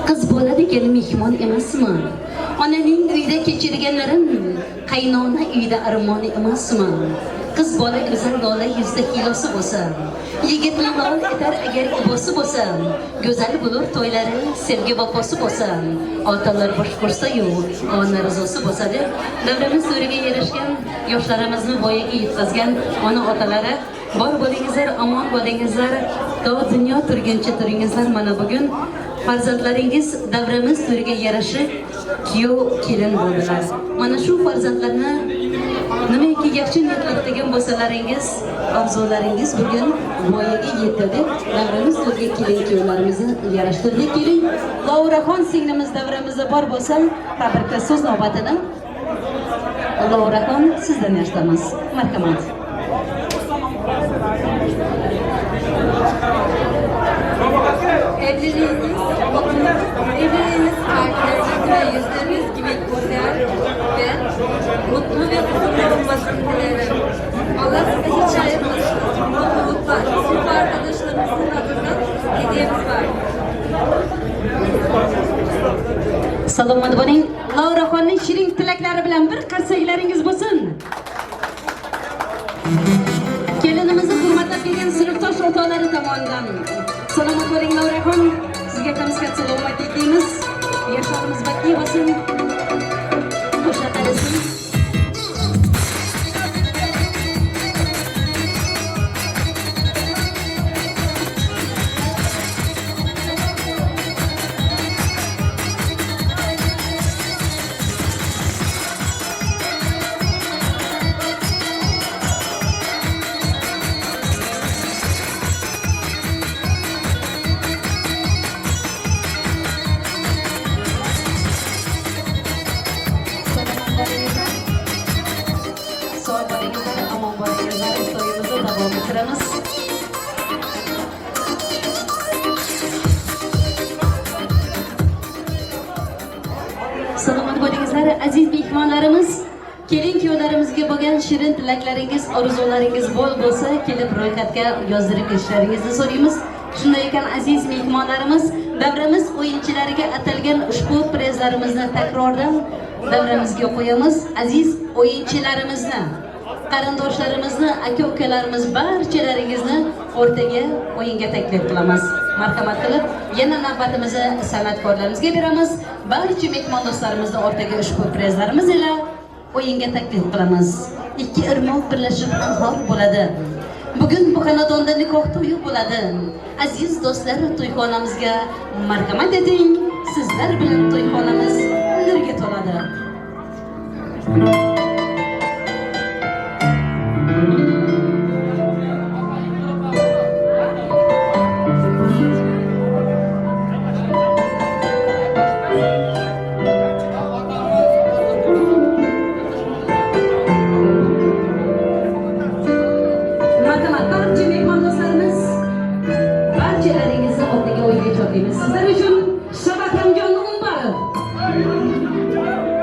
Qiz bola degani mehmon emasmi? Onaning uyda kechirganlarim qaynona uyda armoni emasmi? Qiz bola go'zal lola yuzda hilosi bo'lsa, yigitni lol etar agar ibosi bo'lsa, go'zal bo'lur to'ylari sevgi vafosi bo'lsa, otalar bosh qo'shsa-yu ona rizosi bo'lsa deb davramiz to'riga yarashgan yoshlarimizni voyaga yetkazgan ona otalari bor bo'lingizlar, omon bo'lingizlar, to dunyo turguncha turingizlar. Mana bugun farzandlaringiz davramiz to'riga yarashib kuyov kelin bo'ldilar. Mana shu farzandlarni nimaiki yaxshi niyatlar qilgan bo'lsalaringiz, orzularingiz bugun voyaga yetdi deb davramiz to'riga kelin kuyovlarimizni yarashtirdik. Keling, Lauraxon singlimiz davramizda bor bo'lsa, tabriklab so'z navbatini Lauraxon sizdan eshitamiz. Marhamat. Evliliğiniz, evliliğiniz kalpleriniz ve yüzleriniz gibi güzel ve mutlu ve huzurlu olmasını dilerim. Allah size hiç ayırmasın. Mutluluklar. Sınıf arkadaşlarımızın adından hediyemiz var. Salomat bo'ling. Lauraxonning shirin tilaklari bilan bir qarsaklaringiz bo'lsin. Kelinimizni hurmatlab kelgan sinfdosh o'rtoqlari tomonidan. Salomat bo'ling Lauraxon. Sizga ham sihat salomatlik tilaymiz. Yoshlarimiz baxtli bo'lsin. Qo'sha qarasin. Sog' bo'lingizlar, omon bo'lingizlar. To'yimizni davom ettiramiz. Salomat bo'lingizlar, aziz mehmonlarimiz. Kelin kuyovlarimizga bo'lgan shirin tilaklaringiz, orzularingiz bol bo'lsa, kelib ro'yxatga yozdirib ketishlaringizni so'raymiz. Shunday ekan, aziz mehmonlarimiz, davramiz o'yinchilariga atalgan ushbu prezlarimizni takrordan davramizga qo'yamiz. Aziz o'yinchilarimizni, qarindoshlarimizni, aka-ukalarimiz barchalaringizni o'rtaga o'yinga taklif qilamiz. Marhamat qilib, yana navbatimizni san'atkorlarimizga beramiz. Barcha mehmon do'stlarimizni o'rtaga ushbu prezlarimiz ila o'yinga taklif qilamiz. Ikki irmoq birlashib anhor bo'ladi. Bugun bu xonadonda nikoh to'yi bo'ladi. Aziz do'stlar, to'yxonamizga marhamat eting. Sizlar bilan to'yxonamiz nurga to'ladi. Marhamat, barcha mehmon do'stlarimiz, barchalaringizni o'rtaga o'yinga chorlaymiz. Sizlar uchun Shabakramjon Umbarov. Marhamat, aziz mehmonlarimiz.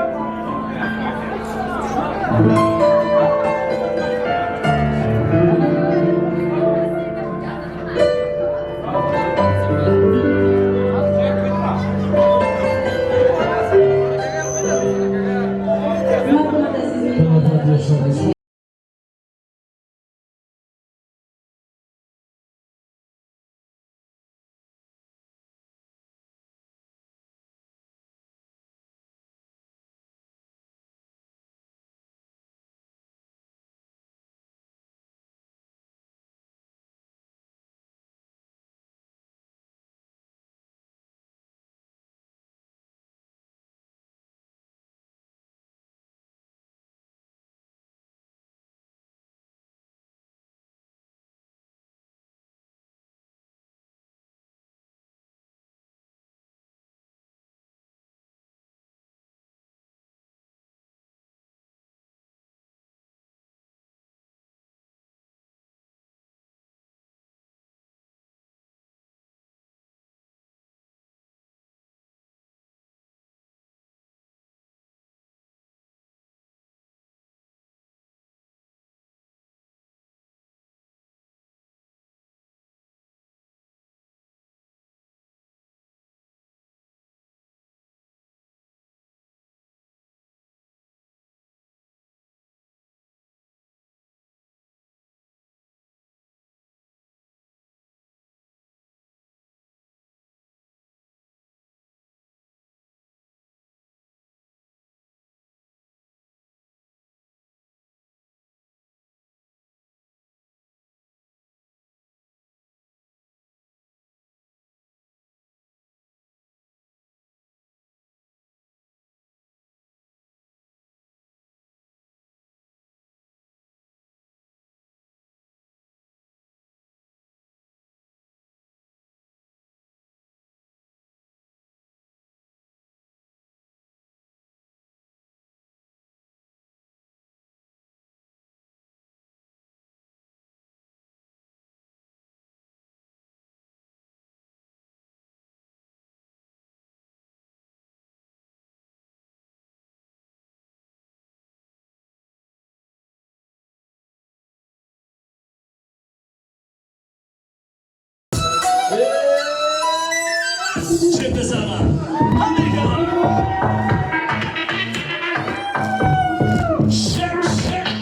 Chimpisama. Amerika. Shake, shake.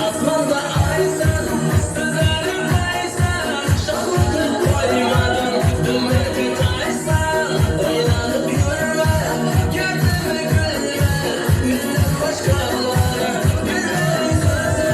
Osmonda oysan, sizlarim aysan, shohlarni qo'ymadim, dumini taysan, o'ylanib yurma, gardini kulma, mendan boshqalar bilmay so'zi.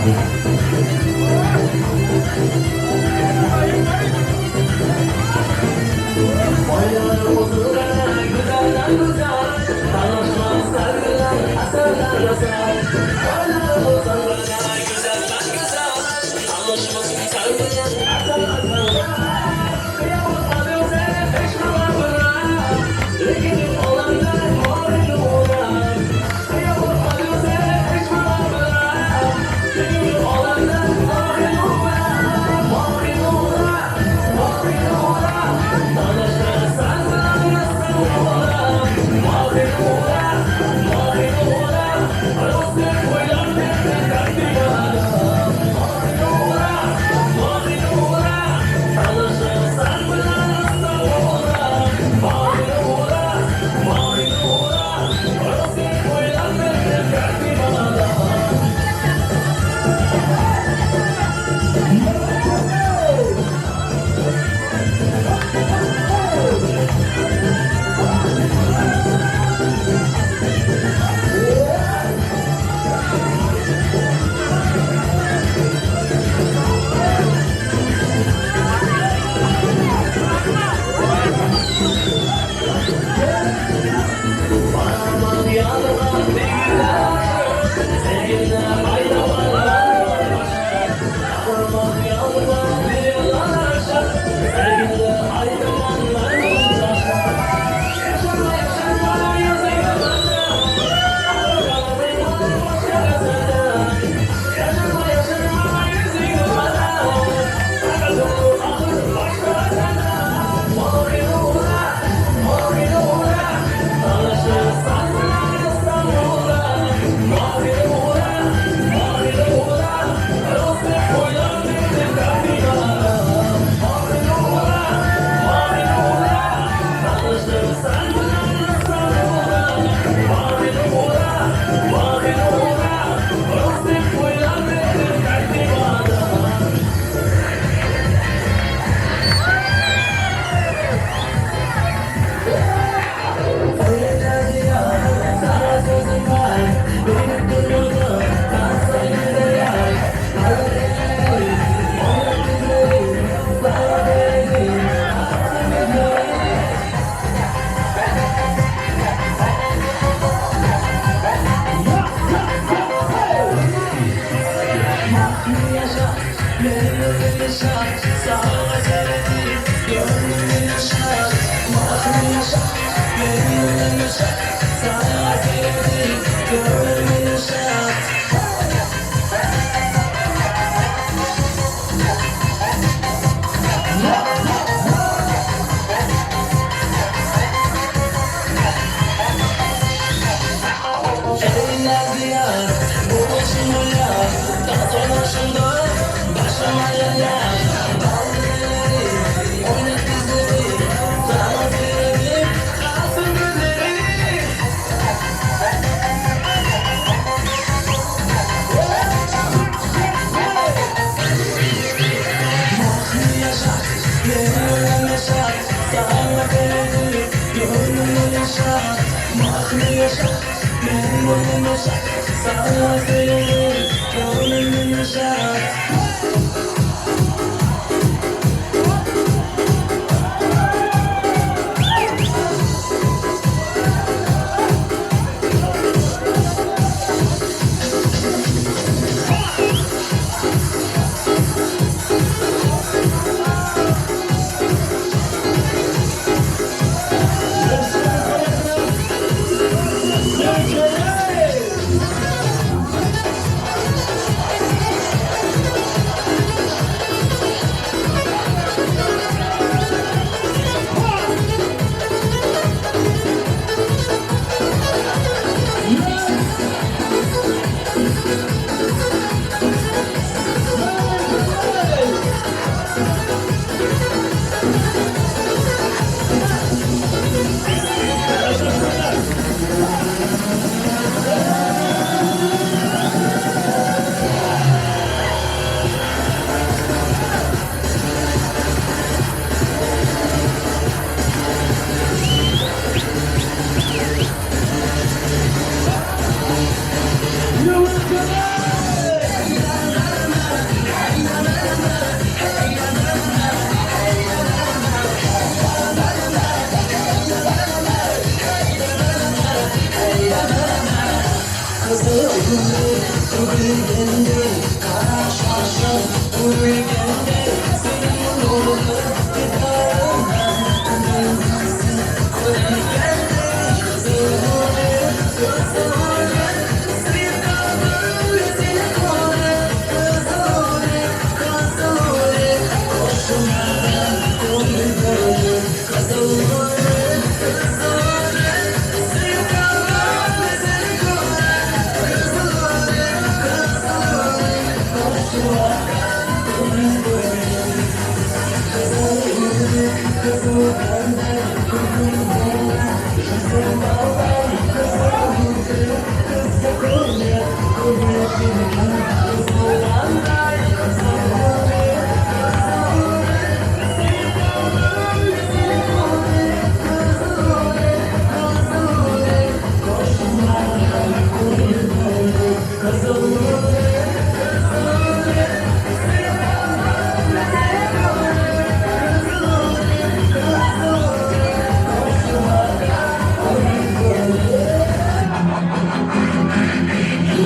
Hey!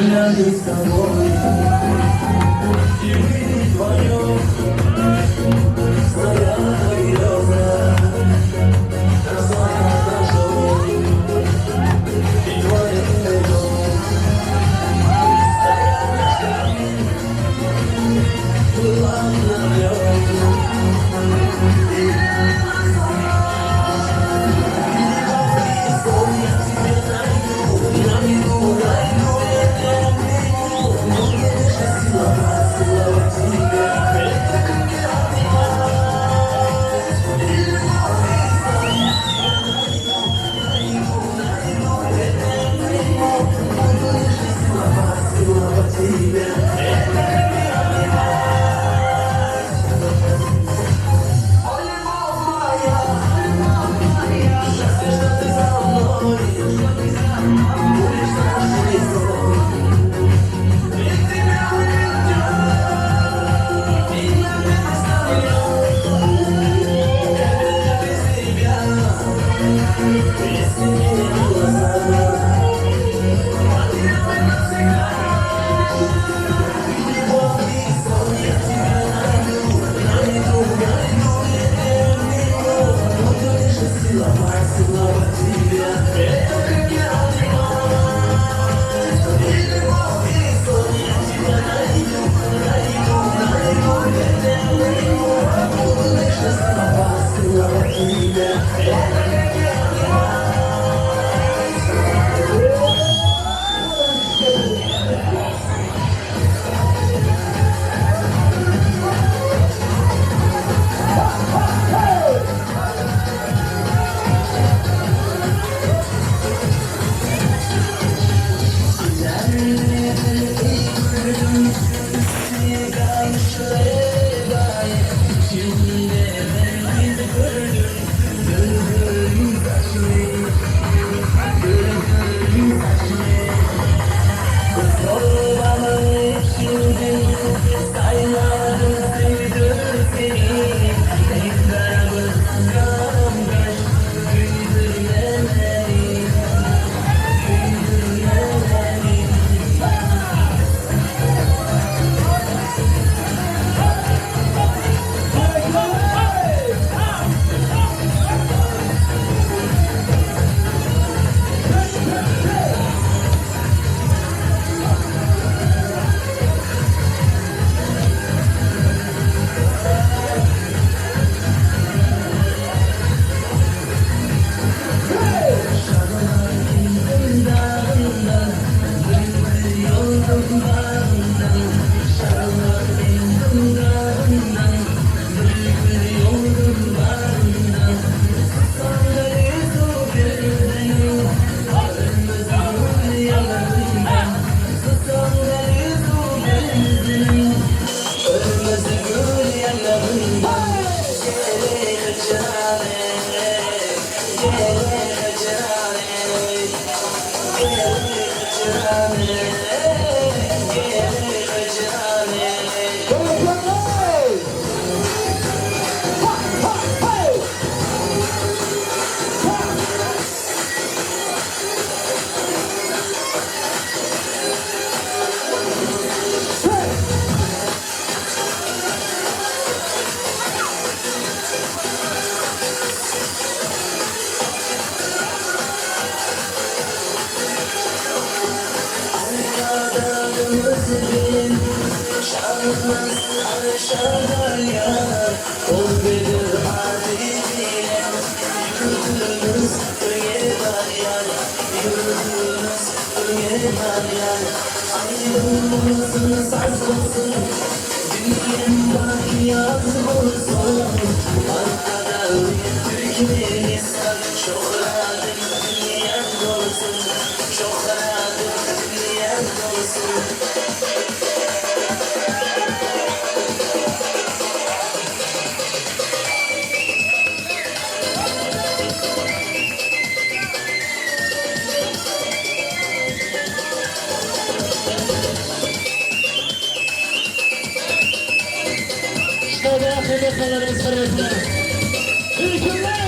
Гуляли с тобой и были вдвоем. Стояла береза, росла над дождем, и твой дом стоял над камень, была обновлен. Mehmonlarimiz hurmatli. Erkinlik!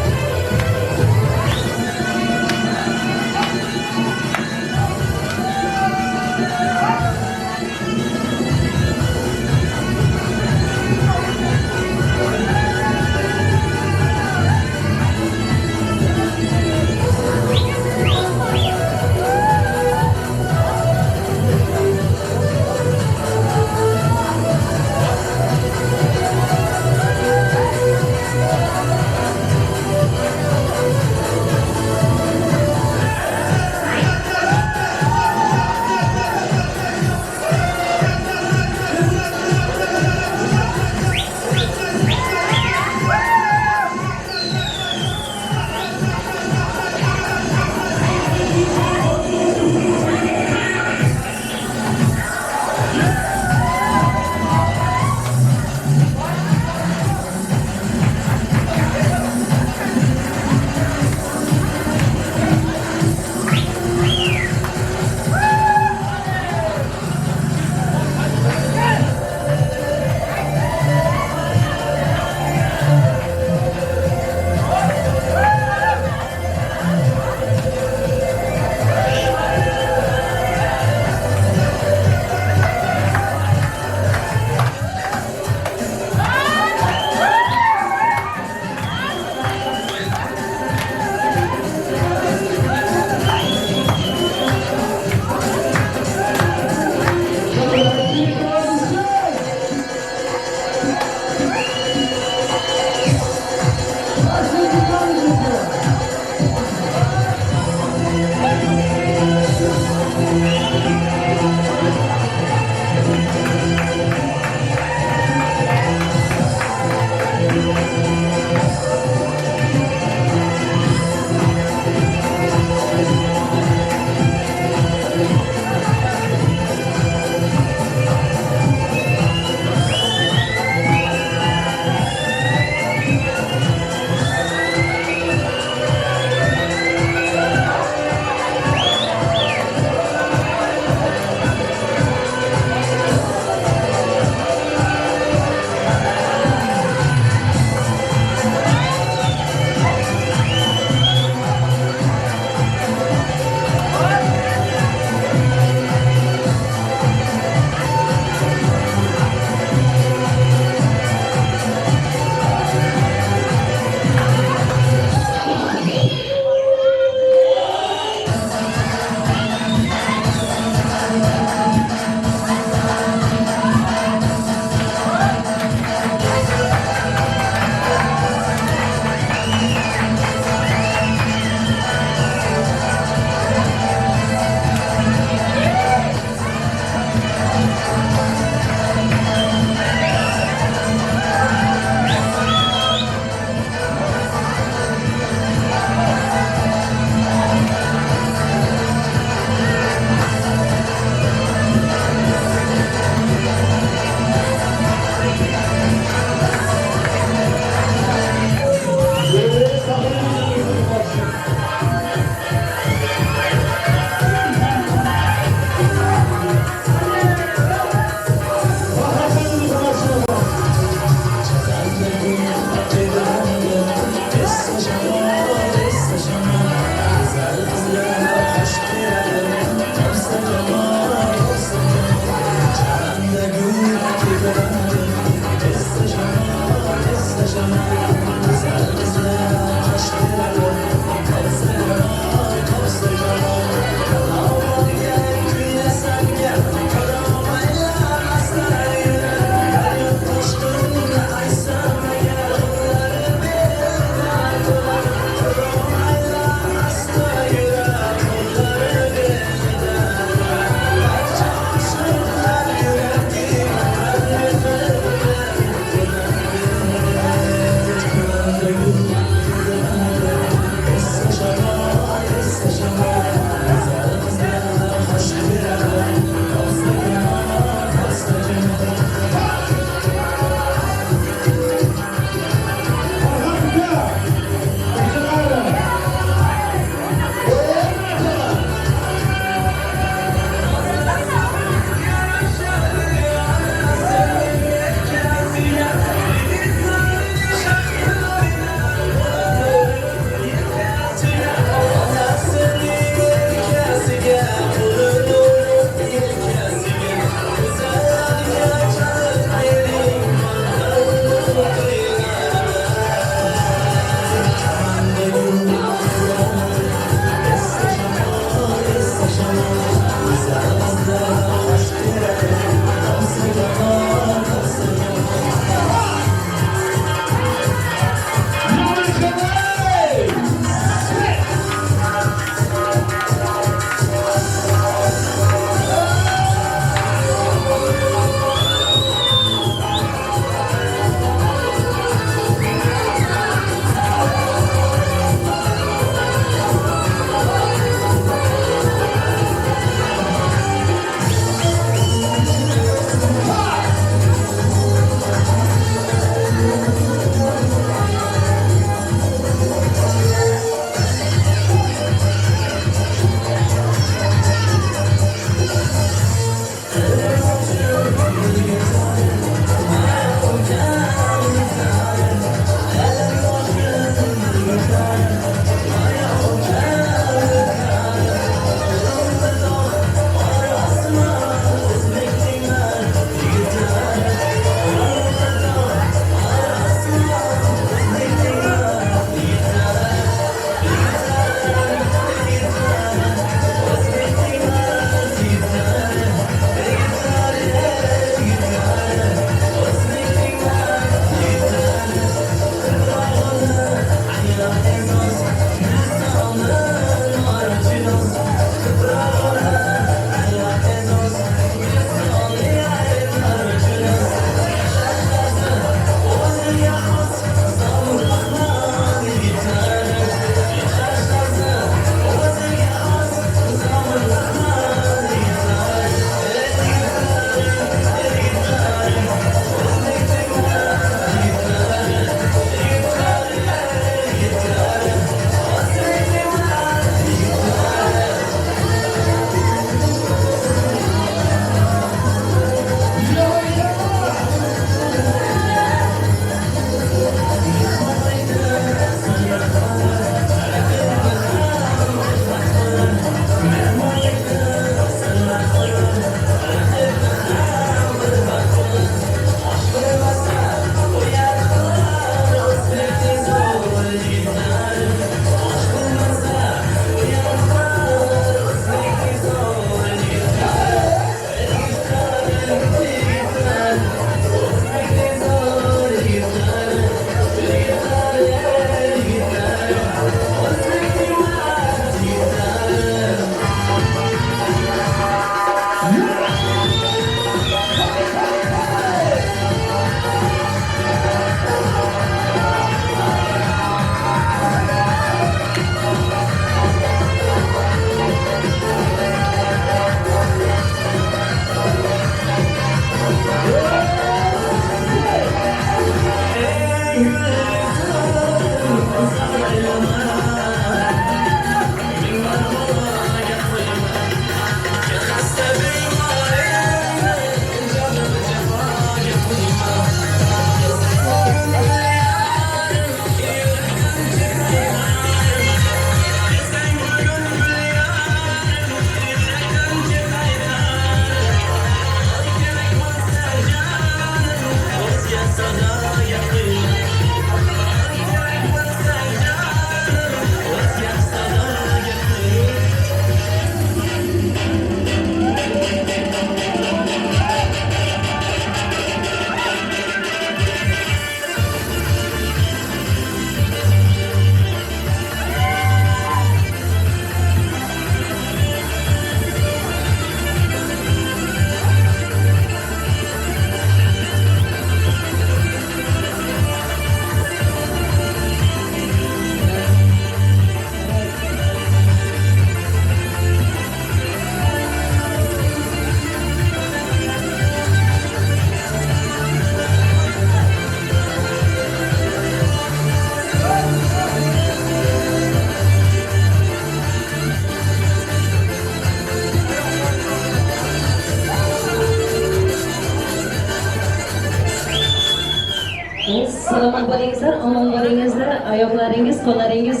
bo'lingizlar, omon bo'lingizlar, oyoqlaringiz, qo'llaringiz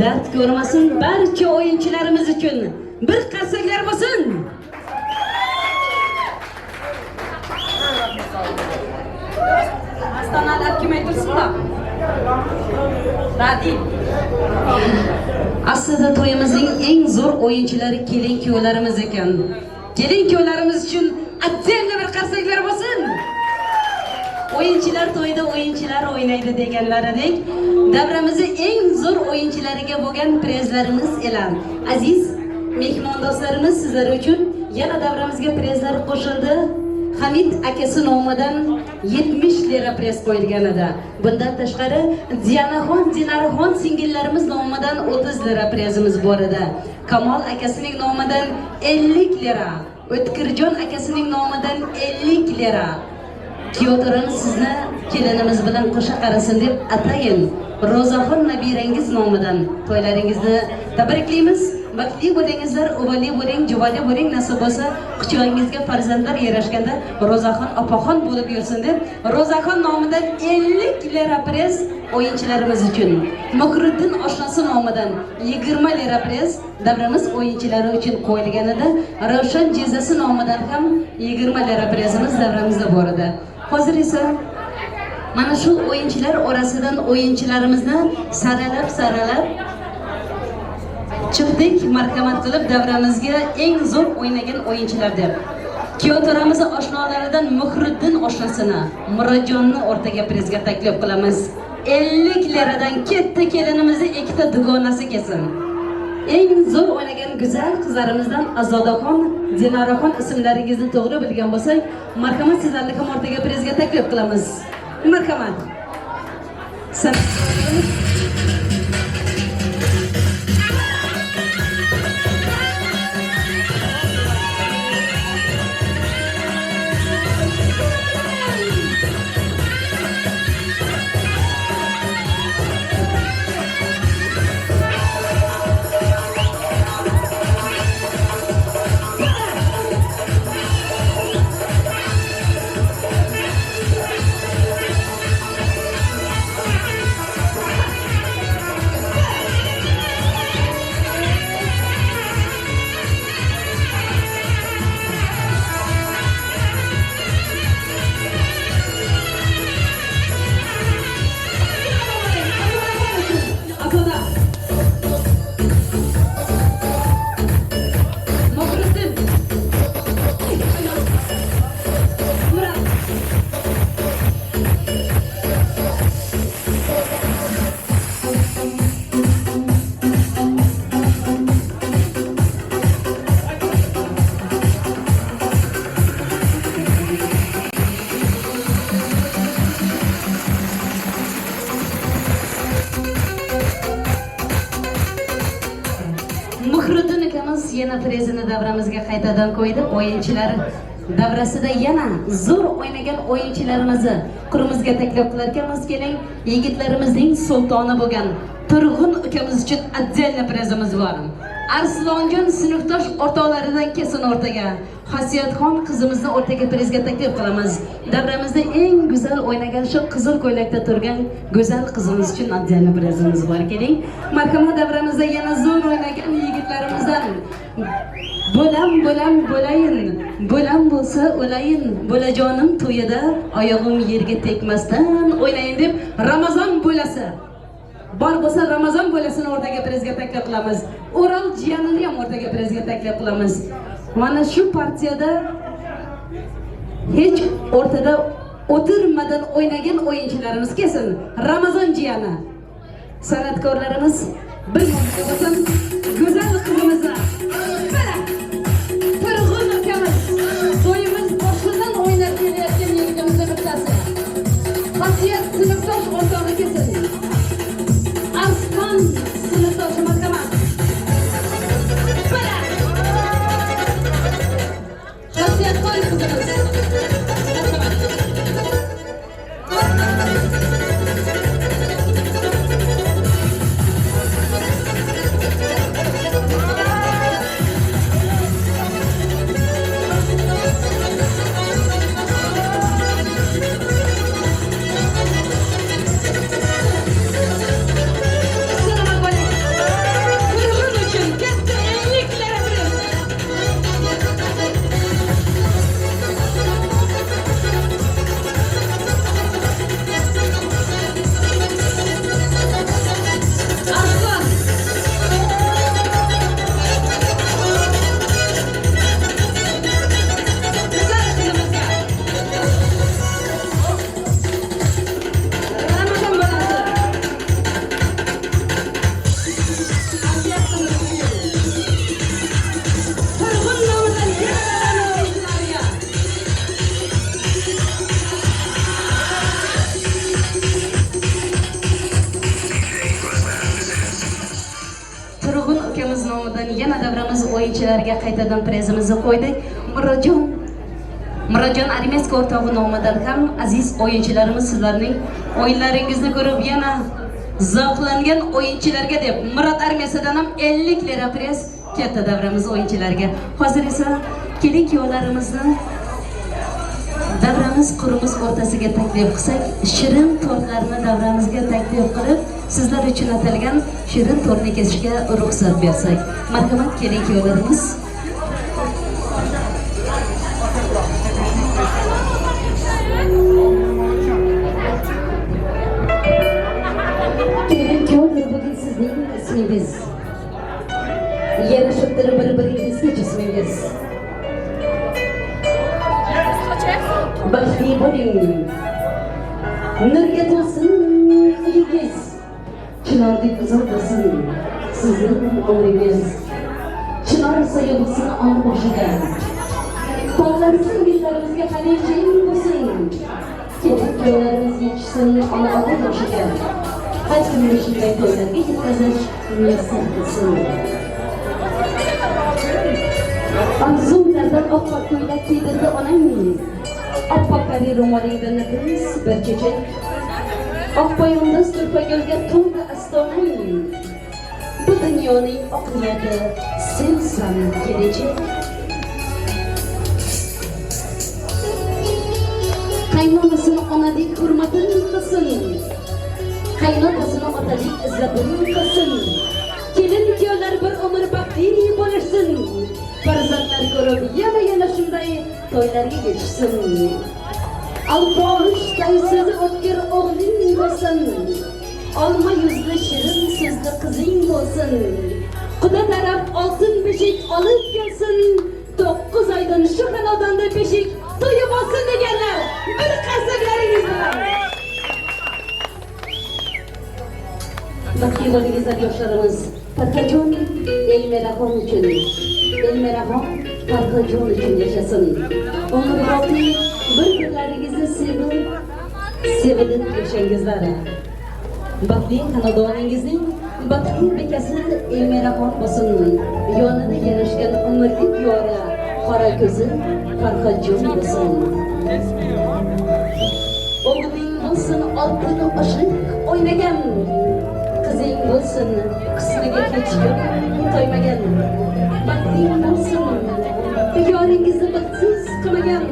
dard ko'rmasin. Barcha o'yinchilarimiz uchun bir qarsaklar bo'lsin. Astanalar kim aytirsin-da? Radi. Aslida to'yimizning eng zo'r o'yinchilari kelin kuyovlarimiz ekan. Kelin kuyovlarimiz uchun отдельно bir qarsaklar bo'lsin. O'yinchilar to'yida o'yinchilar o'ynaydi deganlaridek, davramizni eng zo'r o'yinchilariga bo'lgan prezlarimiz elan. Aziz mehmondo'stlarimiz, sizlar uchun yana davramizga prezlar qo'shildi. Hamid akasi nomidan 70 lira prez qo'yilgan edi. Bundan tashqari Dianaxon, Dinaraxon singillarimiz nomidan 30 lira prezimiz bor edi. Kamol akasining nomidan 50 lira, O'tkirjon akasining nomidan 50 lira. Kuyovto'ramiz sizni kelinimiz bilan qo'sha qarasin deb atayin Ro'zaxon nabirangiz nomidan to'ylaringizni tabriklaymiz. Baxtli bo'lingizlar, uvali bo'ling, juvali bo'ling, nasib bo'lsa quchog'ingizga farzandlar yarashganda Ro'zaxon opaxon bo'lib yursin deb Ro'zaxon nomidan 50 lira prez o'yinchilarimiz uchun. Mukriddin oshnasi nomidan 20 lira prez davramiz o'yinchilari uchun qo'yilgan edi. Ravshan jezasi nomidan ham 20 lira prezimiz davramizda bor edi. Hozir esa mana shu o'yinchilar orasidan o'yinchilarimizni saralab chiqdik, marhamat qilib davramizga eng zo'r o'ynagan o'yinchilar deb. Kuyovto'ramiz oshnolaridan Muhriddin oshnasini, Murodjonni o'rtaga prezga taklif qilamiz. 50 liradan ketdi kelinimizni ikkita dugonasi kelsin. Eng zo'r o'ynagan go'zal qizlarimizdan Azodaxon, Dinaraxon ismlaringizni to'g'ri bilgan bo'lsak, marhamat sizlarni ham o'rtaga prezga taklif qilamiz. Marhamat. Muhriddin akamiz yana prezini davramizga qaytadan qo'ydi. O'yinchilar davrasida yana zo'r o'ynagan o'yinchilarimizni qurimizga taklif qilar ekanmiz. Keling, yigitlarimizning sultoni bo'lgan Turg'un ukamiz uchun отдельно prezimiz bor. Arslonjon sinfdosh o'rtoqlaridan kelsin o'rtaga. Xosiyatxon qizimizni o'rtaga prezga taklif qilamiz. Davramizda eng go'zal o'ynagan shu qizil ko'ylakda turgan go'zal qizimiz uchun отдельно prezimiz bor. Keling, marhamat davramizda yana zo'r o'ynagan yigitlarimizdan bo'lam bo'lam bo'layin, bo'lam bo'lsa o'layin, bo'lajonim to'yida oyog'im yerga tegmasdan o'ynayin deb Ramazon bo'lasi bor bo'lsa Ramazon bo'lasini o'rtaga prezga taklif qilamiz. O'rol jiyanini ham o'rtaga prezga taklif qilamiz. Mana shu partiyada hech o'rtada o'tirmadan o'ynagan o'yinchilarimiz kelsin. Ramazon jiyani. San'atkorlarimiz bir marta bo'lsin go'zal qizimizni. Mana Turg'un ukamiz to'yimiz boshidan o'ynab kelayotgan yigitimizni bittasi. Xosiyat sinfdosh o'rtog'i kelsin. Arslon sinfdoshi marhamat. Mana Xosiyatxon qizimiz. Marhamat. ukamiz nomidan yana davramiz o'yinchilariga qaytadan prezimizni qo'ydik. Murodjon Armesk o'rtog'i nomidan ham aziz o'yinchilarimiz sizlarning o'yinlaringizni ko'rib yana zavqlangan o'yinchilarga deb Murod armiyasidan ham 50 lira prez katta davramiz o'yinchilariga. Hozir esa kelin kuyovlarimizni davramiz qurimiz o'rtasiga taklif qilsak, shirin tortlarni davramizga taklif qilib, sizlar uchun atalgan shirin tortni kesishga ruxsat bersak. Marhamat, kelin kuyovlarimiz. Kelin kuyovlar, bugun sizning ismingiz. Yarashibdir bir-biringizga jismingiz. Baxtli bo'ling. Nurga to'lsin uyingiz. Chinordek uzoq bo'lsin sizning umringiz. Chinor soya bo'lsin ona boshida. Tog'larsin bellarimizga hali jang bo'lsin. Kelin kuyovlarimiz yetishsin ona ota boshiga. Har kimni shunday to'ylarga yetkazish muyassar qilsin. Orzulardan oppoq ko'ylak kiydirdi onang. Oppoq qari ro'molingda nafis bir chechak. Oq poyandoz turpagulga to'ldi astonang. Bu dunyoning oq niyati sensan kelajak. Qaynonasini onadek hurmatin qilsin. Qaynotasini otalik izzatini qilsin. Kelin kuyovlar bir umr baxtli bo'lishsin. Farzandlar ko'rib yana shunday to'ylarga yetishsin. Alposhday so'zi o'tkir o'g'ling bo'lsin. Olma yuzli shirin so'zli qizing bo'lsin. Quda taraf oltin beshik olib kelsin. 9 oydan shu xonadonda beshik to'yi bo'lsin deganlar bir qarsaklaringiz bilan. Baxtli bo'lingizlar yoshlarimiz. Farhajon Elmiraxon uchun, Elmiraxon Farhajon uchun yashasin. Umrboqiy bir-birlaringizni sevib, sevilib yashangizlar. Baxtli xonadoningizning baxtli bekasi Elmiraxon bo'lsin. Yonida yarashgan umrlik yori qora ko'zi Farhajon bo'lsin. O'g'ling bo'lsin oltin oshiq o'ynagan. Qizing bo'lsin qismiga hech kim to'ymagan. Baxting bo'lsin yoringizni baxtsiz qilmagan.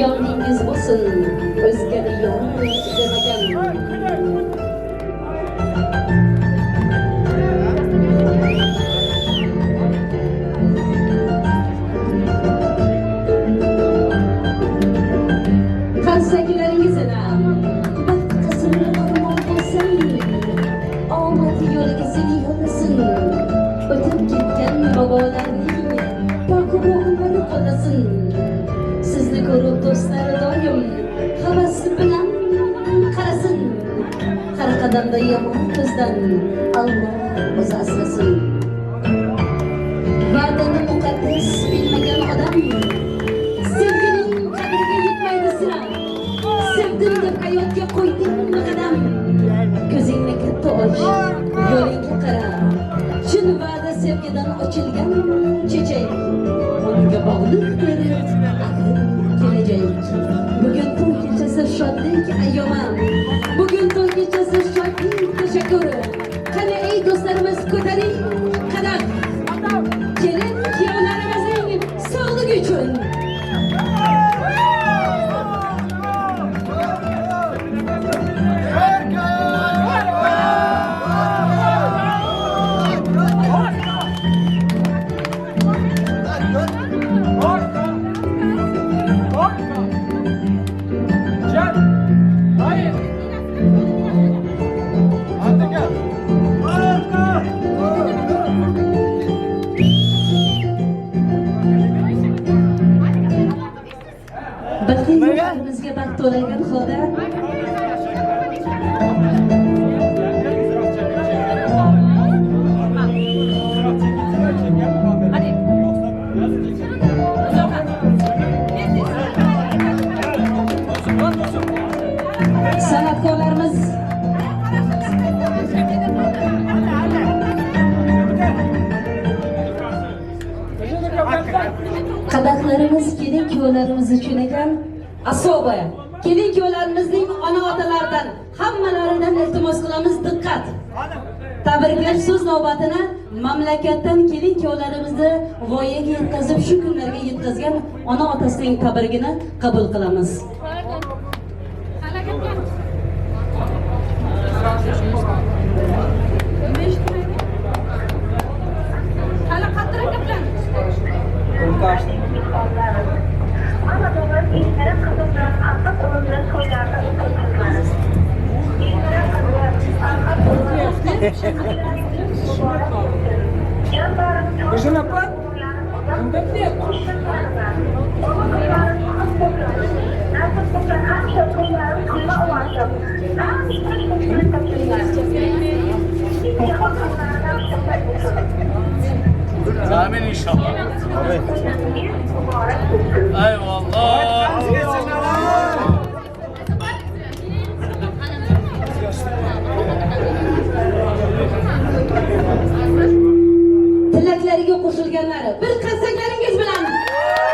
Yoningiz bo'lsin o'zgani yor demagan. Qarsaklaringiz ila baxt qasrli o'rmon bo'lsin. Omad yo'liga seni yo'llasin. O'tib ketgan bobolarning pok ruhlari qo'llasin. Sizni ko'rib do'stlar doim havas bilan qarasin. Har qadamda yomon ko'zdan Alloh o'zi asrasin. Va'dani muqaddas bilmagan odam sevgining qadriga yetmaydi sira. Sevdim deb hayotga qo'ydingmi qadam? Ko'zingni katta och, yo'lingga qara. Chin va'da sevgidan ochilgan chechak. Unga bog'liqdir aql kelajak. Bugun to'y kechasi shodlik ayyomi. Bugun to'y kechasi shodlik tashakkuri. Qani ey do'stlarimiz ko'taring qadam. Kelin kuyovlarimizning sog'ligi uchun. Chaqirchiqlarimiz kelin kuyovlarimiz uchun ekan. Asoba kelin kuyovlarimizning ona otalaridan hammalaridan iltimos qilamiz, diqqat. Tabriklash so'z navbatini mamlakatdan kelin kuyovlarimizni voyaga yetkazib, shu kunlarga yetkazgan ona otasining tabrigini qabul qilamiz. Amin inşallah. Amin. Eyvallah. Tilaklariga qo'shilganlari bir qarsaklaringiz bilan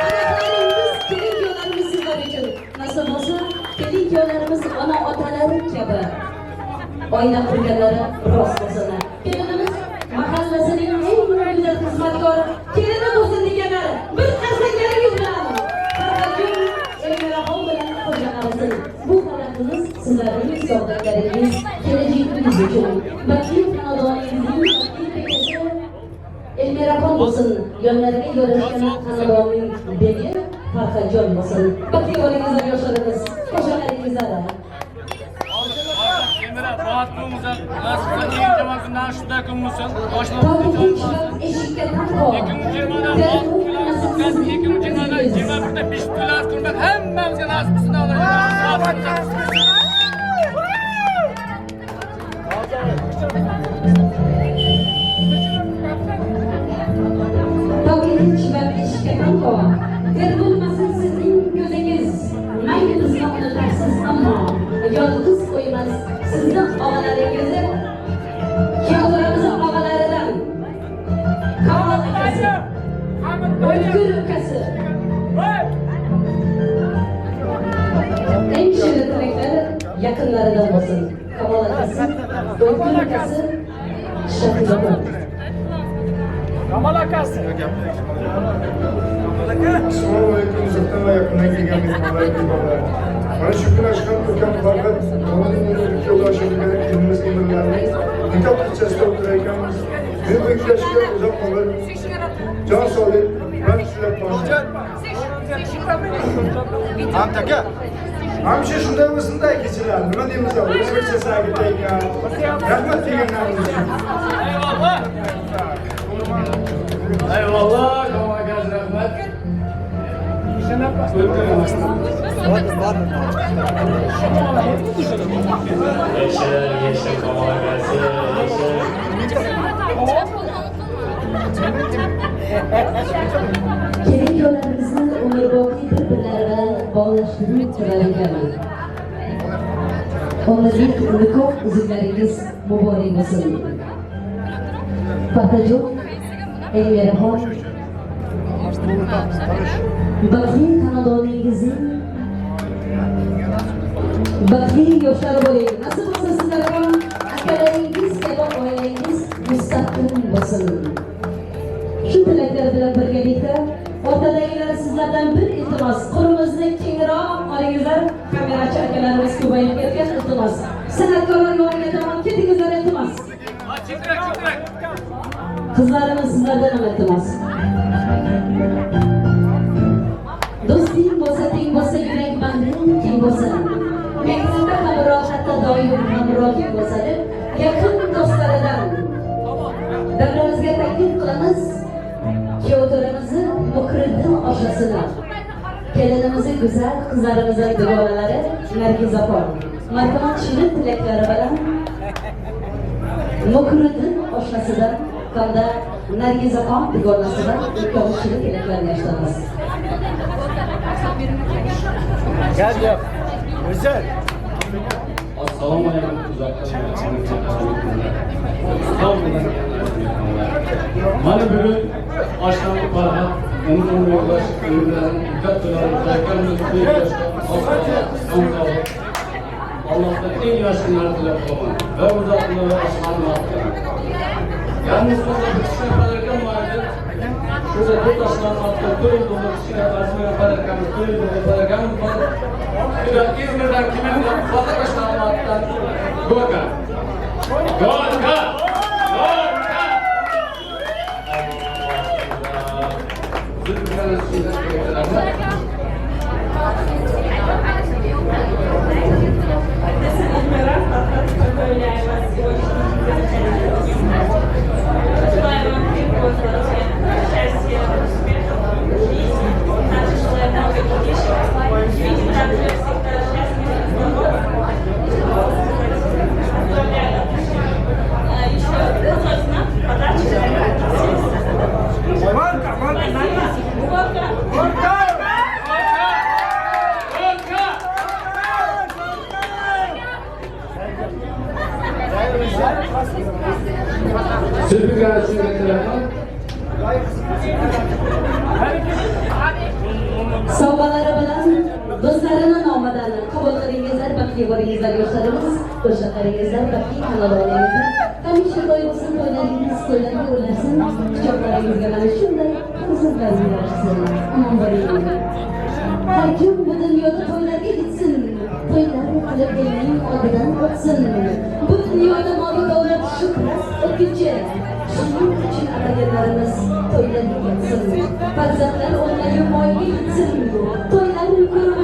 tilaklaringiz kelin kuyovlarimiz sizlar uchun. Nasib bo'lsa, kelin kuyovlarimiz ona otalari kabi oila qurganlari rost bo'lsin. Kelinimiz mahallasining eng go'zal xizmatkori kelini bo'lsin deganlari bir qarsaklaringiz bilan Farhadjon Elmiraxon bilan qo'shanamiz. Bu holatimiz sizlarning sog'liklaringiz, kelajagingiz uchun. Baxtli xonadoningizning baxtli bekasi Elmiraxon bo'lsin, yonlariga yorishgan xonadonning begi Farhadjon bo'lsin. Baxtli bo'lingizlar yoshlarimiz, qo'shalaringizlar. Emre, rahat bulmuşsun. Nasip olsa iyi zaman günden şurada kılmışsın. To'qqizinchi eshikka tanho. 2020'dan 2020'dan 21'de 5 to'ylar qurmak hammamizga nasib qilsin. To'qqizinchi eshikka tanho. Kir bo'lmasin sizning ko'zingiz. Mayli bizni unutarsiz ammo yolg'iz qo'ymas sizni og'alaringizni, kuyovlarimizni og'alaridan Kamol akasi, O'tkir ukasi. Eng shirin tilaklari yaqinlaridan bo'lsin. Kamol akasi, O'tkir ukasi, Shahidaxon. Kamal akasi. Assalomu alaykum uzakdan va yaqindan kelgan mehmonlar, mehmonlar. Mana shu kun ashqar ukam Farhad Kamolning umrlik yo'ldoshi bo'lgan kelinimiz Emirlarning nikoh kechasida o'tirayotganmiz. Men bu ikki yoshga uzoq umr, jon sog'lik va tilab qolaman. Aka, hamisha shunday bo'lsin-da kechalar. Nima deymiz, o'zbekchasi ekan. Rahmat kelganlaringiz uchun. Eyvallah. Eyvallah. Kamal akasi rahmat. Yaşa, yaşa Kamal akasi, yaşa. Kelin kuyovlarimizni umrboqiy bir-birlari bilan bog'lashtirib turar ekan. Umrlik nikoh uzuklaringiz muborak bo'lsin. Farhadjon, Elmiraxon, baxtli xonadoningizning baxtli yoshlari bo'ling. Nasib bo'lsa sizlar ham akalaringiz kabi oilangiz mustahkam bo'lsin. Shu tilaklar bilan birgalikda o'rtadagilar sizlardan bir iltimos, qo'limizni kengroq olingizlar, kamerachi akalarimiz ko'payib ketgan, iltimos. San'atkorlar yoniga tomon ketingizlar, iltimos. Qizlarimiz sizlardan ham iltimos. Do'sting bo'lsa, teng bo'lsa, yurak bag'ring keng bo'lsin. Mehnatda ham rohatda doim hamrohing bo'lsa deb yaqin do'stlaridan davramizga taklif qilamiz. Kuyovto'ramizni Mukriddin oshnasini, kelinimizni go'zal qizlarimizning dugonalari Nargizaxon. Marhamat shirin tilaklari bilan Mukriddin oshnasidan hamda Nargizaxon dugonasidan ikkovi shirin tilaklarni eshitamiz. Gel gel. Güzel. Assalomu alaykum uzakdan İstanbul'dan gelenler mehmonlar. Mana bugun oshnam Farhad Umr yo'ldosh ömürlerin dikkat to'ylarını kutlayacağız. Allah'tan en yaşlıları dilep qolaman. Va uzoqli oshxona vaqtini. Yalnız burada bir kichkina podarkam vardı. Şurada dört aşılan altta to'y dolu kichkina azmi podarkamiz, to'y dolu podarkamiz bor. Bir de İzmir'den kimin fazla aşılan alttan Gorka. Gorka! Gorka! Желаю вам крепкого здоровья, счастья, успехов в жизни. Также желаю много детишек. Живите также всегда счастливы, здоровы. Поздравляю от души. Еще возможно, подарочек. Горка! Горка! Горка! Gorka! Zülfikar uchun rahmat. Sovg'alari bilan do'stlarini nomidan qabul qilingizlar, baxtli bo'lingizlar yoshlarimiz, qo'shiqlaringizlar, baxtli xonadoningizlar. Hamisha to'y bo'lsin, to'ylaringiz to'ylarga ulansin, quchoqlaringizga mana shunday farzandlar yarashsin. Omon bo'ling. Har kim bu dunyoda to'ylarga yetsin, to'ylar qilib elning oldidan o'tsin. Bu dunyoda mol davlat shuhrat o'tkinchi. Shuning uchun ataganlarimiz to'ylarga yetsin. Farzandlar o'rnagi moyga yetsin. To'ylar ko'rib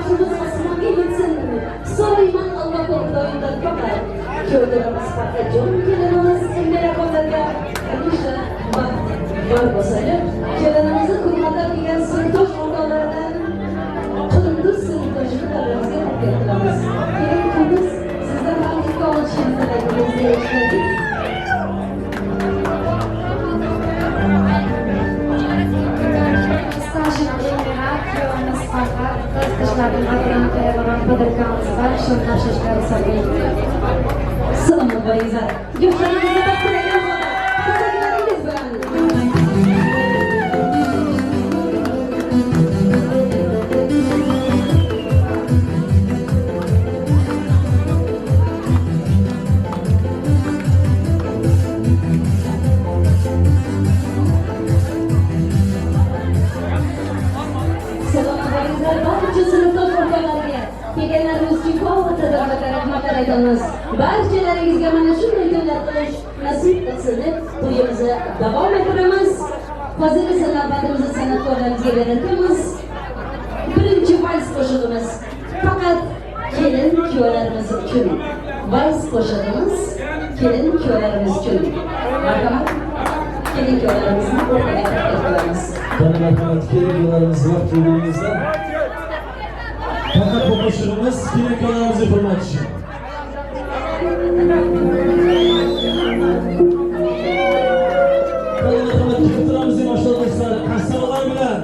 osmonga yetsin. So'rayman Alloh Xudoyimdan faqat. Kuyovlarimiz Farhatjon kelinimiz Elmiraxonlarga hamisha baxt yor bo'lsin. Kelinimizni hurmatlab kelgan sinfdosh o'rtoqlaridan Qunduz sinfdoshini qo'limizga taqdim qilamiz. Kelin Qunduz, sizdan ham ikki og'iz she'r tilagingizni eshitdik. Staşin Elmira, kuyovimiz Farhat, qiz qizlarning adını tayyorlagan podarkamiz var. Shuni topshirishga ruxsat bering. Salomat bo'lingizlar. Yoshlarimizni baxtli qilgan bilan. Salomat bo'lingizlar barcha sinfdosh o'rtoqlarga. Kelganlaringiz uchun katta rahmatlar aytamiz. Barchalaringizga mana shunday to'ylar qilish nasib qilsin deb to'yimizni davom ettiramiz. Hozir esa navbatimizni san'atkorlarimizga beramiz. Birinchi vals qo'shig'imiz faqat kelin kuyovlarimiz uchun. Vals qo'shig'imiz kelin kuyovlarimiz uchun. Marhamat, kelin kuyovlarimizni o'rtaga taklif qilamiz. Bana marhamat, kelin kuyovlarimiz vaqt bo'lingizlar. Faqat bu qo'shig'imiz kelin kuyovlarimizni hurmat uchun. Bana marhamat, keltiramiz yoshlar do'stlar, qarsaklar bilan.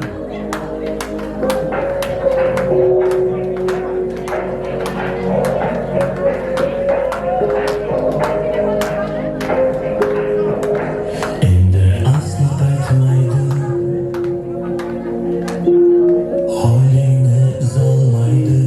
Endi aslo qaytmaydi, holingni buzolmaydi.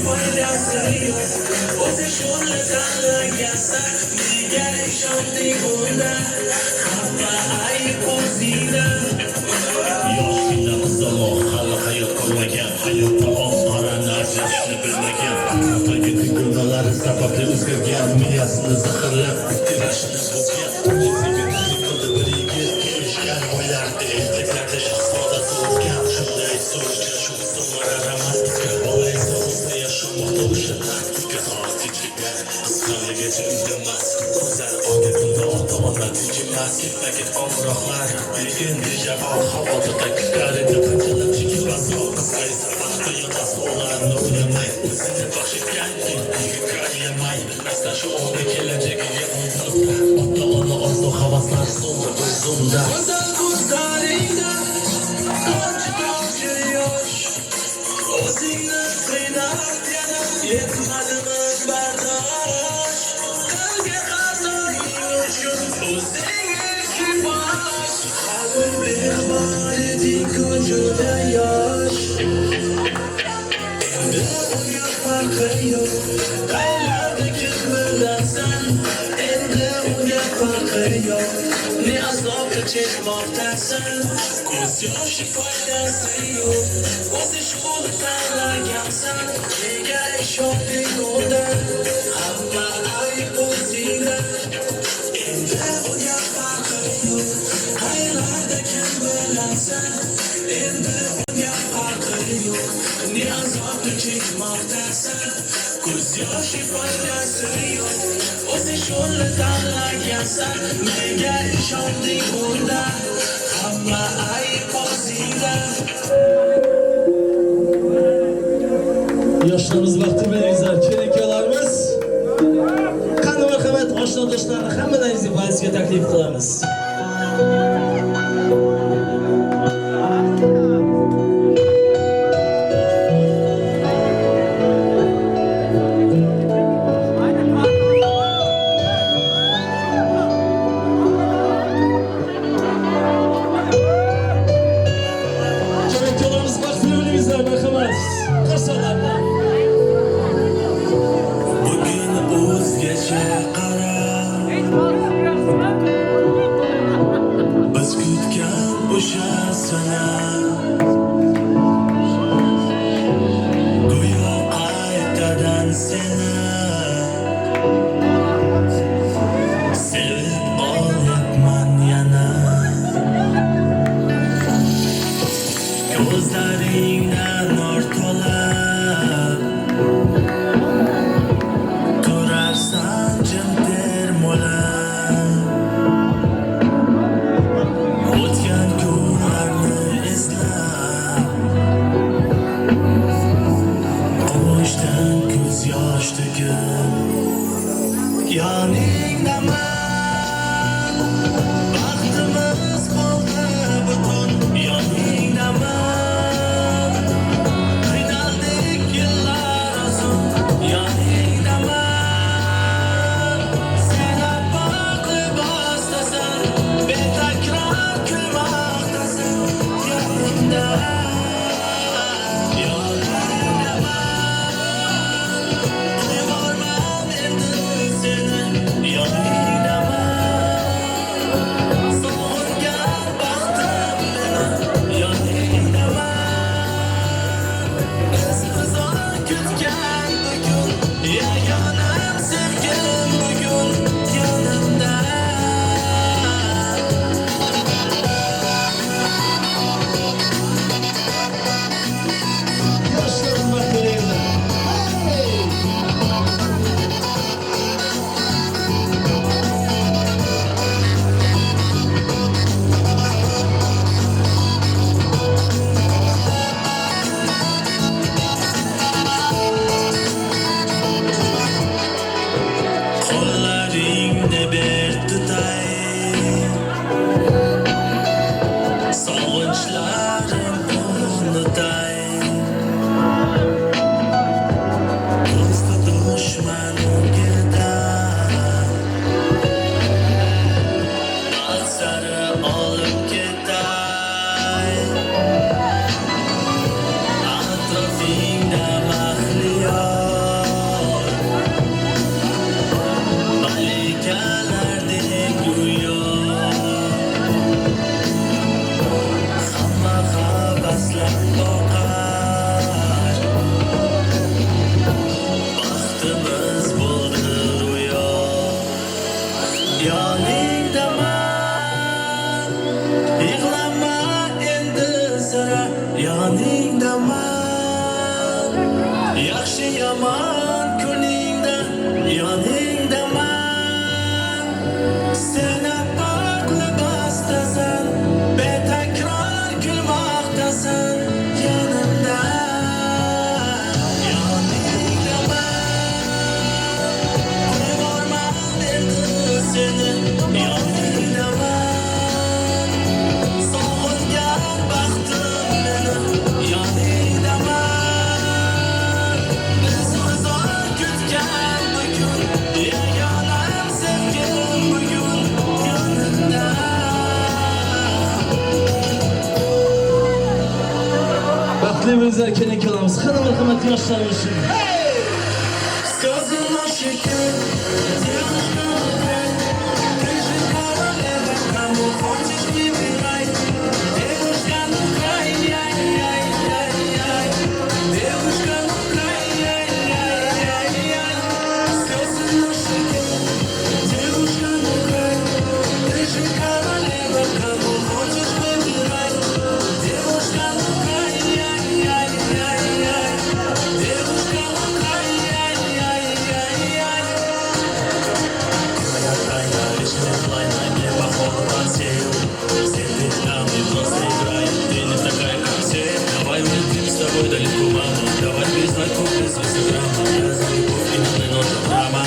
foydasi yo'q. O'zi shuni tanlagansan, nega ishonding unda? Hamma ayb o'zingda. Yoshgina qizaloq hali hayot ko'rmagan, hayotda oq qorani ajratishni bilmagan. Atrofdagi dugonalari sababli o'zgargan, miyasini zaharlab, fikrini buzgan. O'ziga taklif qildi bir yigit, kelishgan oylarda ertaklarda shahzodasi o'tgan. Shunday so'ng uchrashuv samara romantika, bola esa bo'lsa yashamoqda o'sha taktika. Soat kechga qiz haligacha indamas, ko'zlari olga tunda ota-ona tinchimas. Ketma-ket qo'ng'iroqlar, lekin bejavob, havotirda kutar edi qanchalar chekib azob. Qiz esa baxti yonasi ularni o'ylamay, o'zini baxsh etgan yigitga aylamay. Bilmasdan shu onda kelajagiga intilibdi, ota-ona orzu havaslari so'ndi bir zumda. Go'zal ko'zlaringda tomchi tomchi yosh, o'zingni qiynab yana yetmadimi bardosh? Qilgan xatoing uchun o'zingga kifosh. Hali bexabar eding-ku juda yosh. Endi unga farqi yo'q, qaylarda kim bilasan. Endi unga farqi yo'q, ne azobda chekmoqdasan. Ko'z yoshi foydasi yo'q, o'zi shuni tanlagansan. Nega ishonding unda? Hamma ayb o'zingda. Endi unga farqi yo'q, qaylarda kim bilasan. Endi unga farqi yo'q, ne azobda chekmoqdasan. Ko'z yoshi foydasi yo'q, o'zi shuni tanlagansan. Nega ishonding unda? Hamma ayb o'zingda. Yoshlarimiz baxtli bo'linglar, kelinkalarimiz. Qani marhamat, oshna do'stlarni hammalaringizni valsga taklif qilamiz. Kelinkalarimiz baxtli bo'linglar, marhamat. Qarsaklar bilan. Bugun o'zgacha qara, biz kutgan o'sha sana, go'yo qaytadan seni sevib olyapman yana. Ko'zlaringda nur to'la, turarsan jim termulib. O'tgan kunlarni eslab, quvonchdan ko'z yosh to'kib, yoningdaman. Baxtimiz qoldi butun, yoningdaman. Qiynaldik yillar uzun, yoningdaman. Sen oppoq libosdasan, betakror kulmoqdasan, yoningda, yoningdaman. Qo'yvormam endi seni, yoningdaman. Sog'ingan baxtim meni, yoningdaman. Biz uzoq kutgan bugun, yagonam sevgim bugun yonimda. Yoshlarimiz baxtli bo'linglar. Hey! Yoningdaman, sen oppoq libosdasan, betakror kulmoqdasan yonimda. Yoningdaman, qo'yvorman endi seni yoningdaman. Sog'ingan baxtim meni yoningdaman. Biz uzoq kutgan bu kun, yagonam sevgim bugun yonimda. Baxtli bo'linglar, kelin ikkalamiz. Qani marhamat yoshlarimiz uchun. Слезы на щеке, девушка, ну ты же королева, кому хочешь выбирай. Девушка, ну край, яй, яй, яй, яй. Девушка, ну край, яй, яй, яй, яй. Слезы на щеке, девушка, ну край, ты же королева, кому хочешь выбирай. Девушка, ну край, яй, яй, яй, яй. Девушка, ну край, яй, яй, яй, яй. Твоя тайна, личная тайна, небо холод отсеял. Все ты там и просто играй, ты не такая, как все. Давай улетим с тобой далеко, мама. Давай без лайков, без инстаграма. Я за любовь и на ночь драма.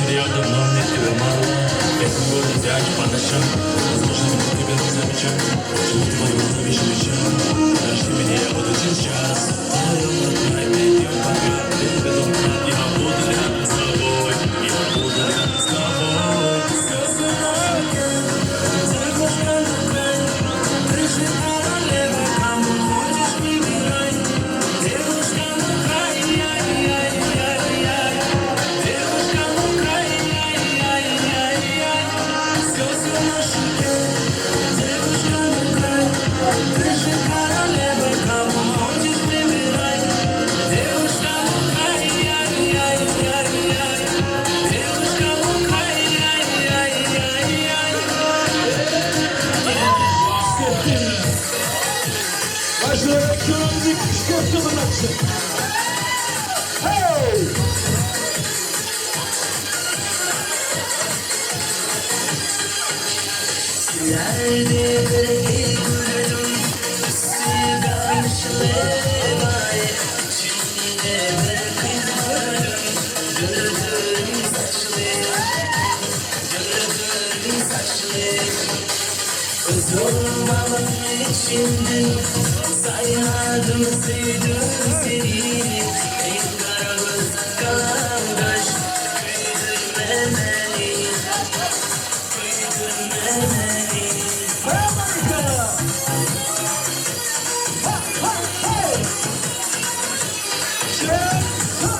Ты рядом, но мне тебя мало. Это город зять по ночам. Возможно, не тебе не замечать. Почему твою завишу вечером? Подожди меня, я буду через час. Пока, ты без окна. Я буду рядом с тобой. Я буду рядом с тобой. Слезы на щеке, девушка, ну край, ты же королева, кому хочешь выбирай. Девушка, ну край, яй, яй, яй, яй. Девушка, ну край, яй, яй, яй, яй. Слезы на щеке, девушка, ну край, ты же королева, кому хочешь выбирай. Девушка, ну край, яй, яй, яй, яй. Девушка, ну край, яй, яй, яй, яй. Başlıyoruz. Köfte production. Hey! Nerede bir gördüm Sıgançlıvay İçinde bir kız gördüm Gördüm saçlı, gördüm saçlı. Uzun balın içinde sayardım sevdim seni. Ey kara göz kardeş, güldürme beni, güldürme beni. Bravo! Ha, ha, hey! Check! Ha!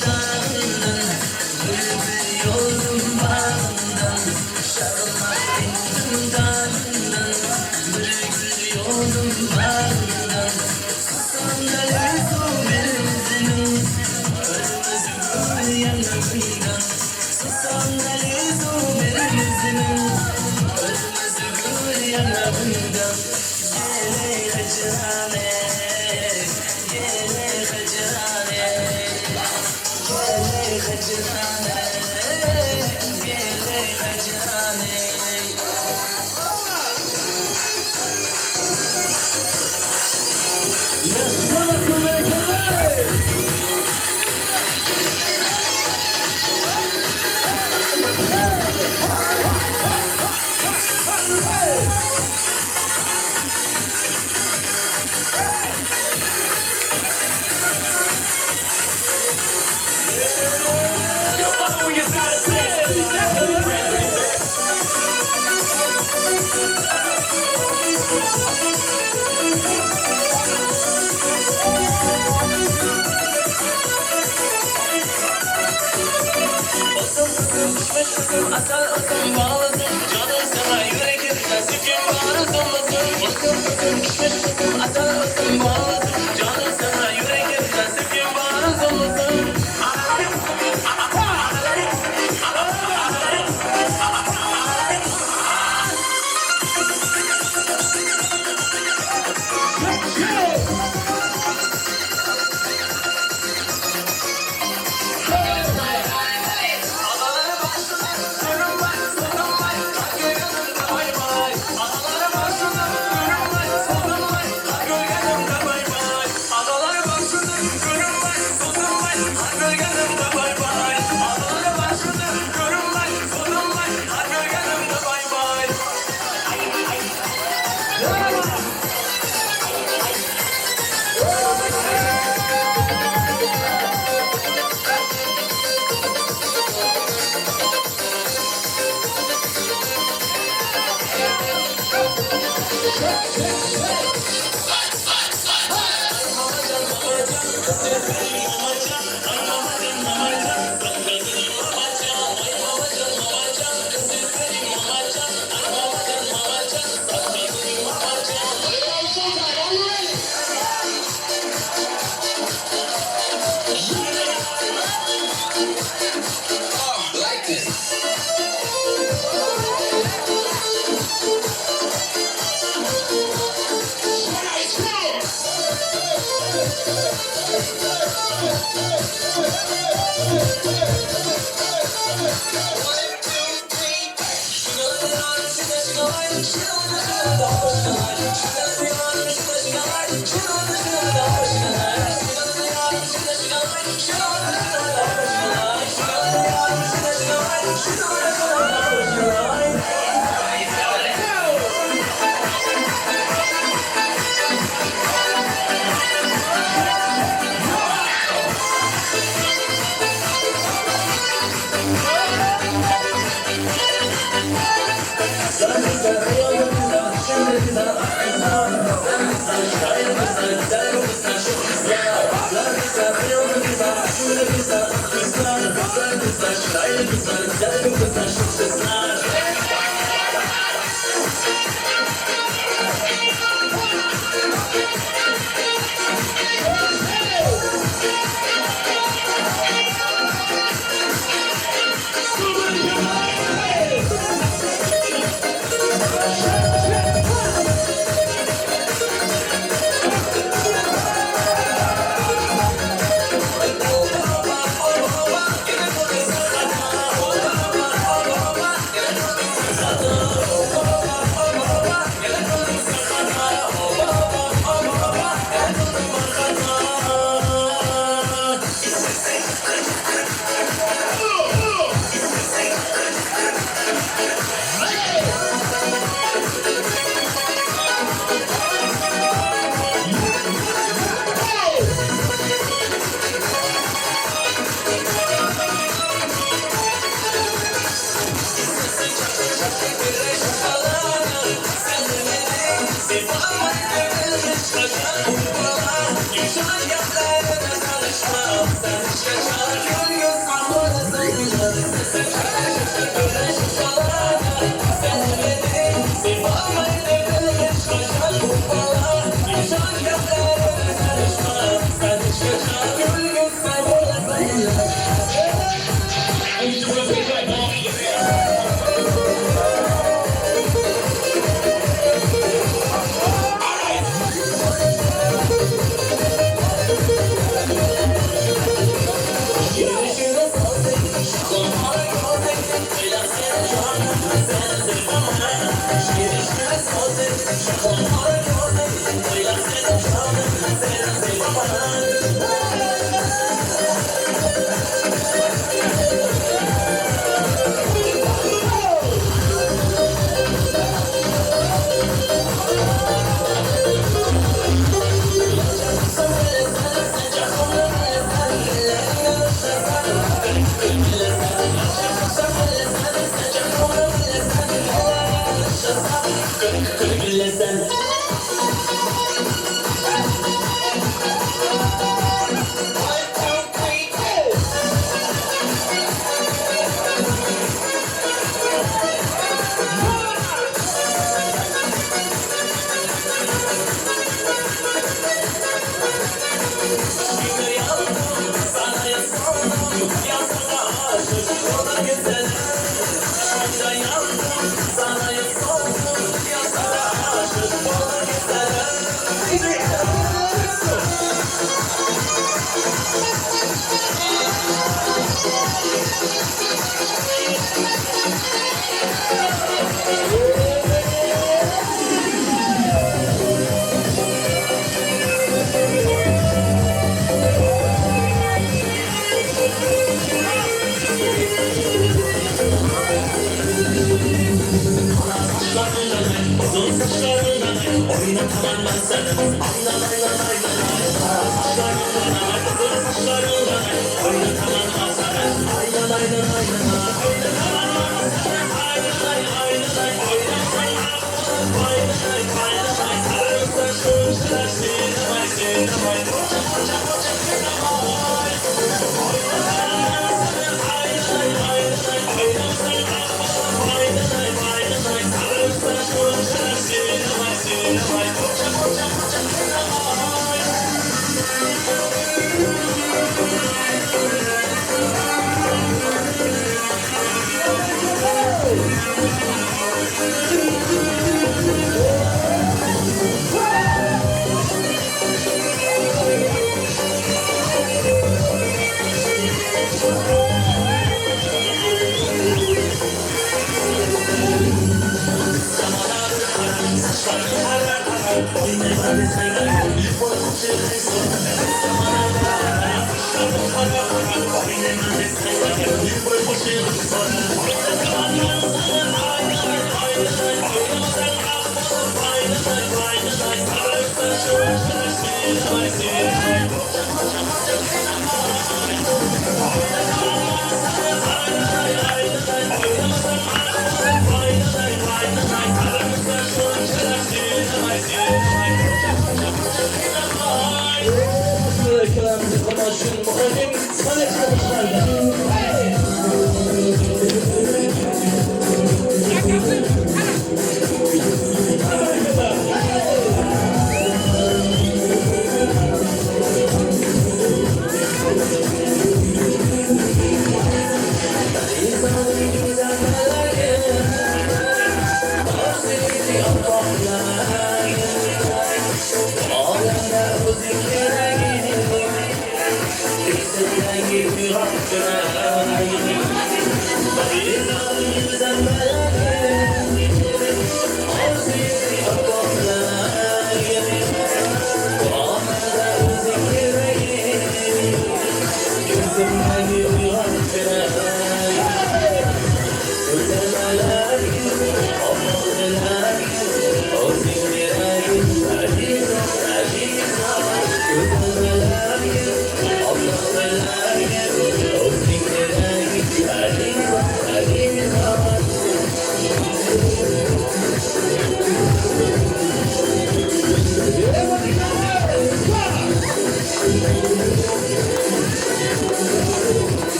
Dağından, bülbül yoldum bağından. Şarlak indim dağından, bülbül yoldum bağından. Susam da lüzum birimizinin, ölmez gül yanından. Susam da lüzum birimizinin, ölmez gül yanından. Gele hacane, gele hacane. Gele hacane, gele hacane. Yes, wonderful, Asal ısım bağladım canım sana yüreğimde sütüm var ısınmasın. Isım ısım kişmiş ısım asal ısım bağladım canım sana.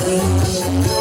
Thank you.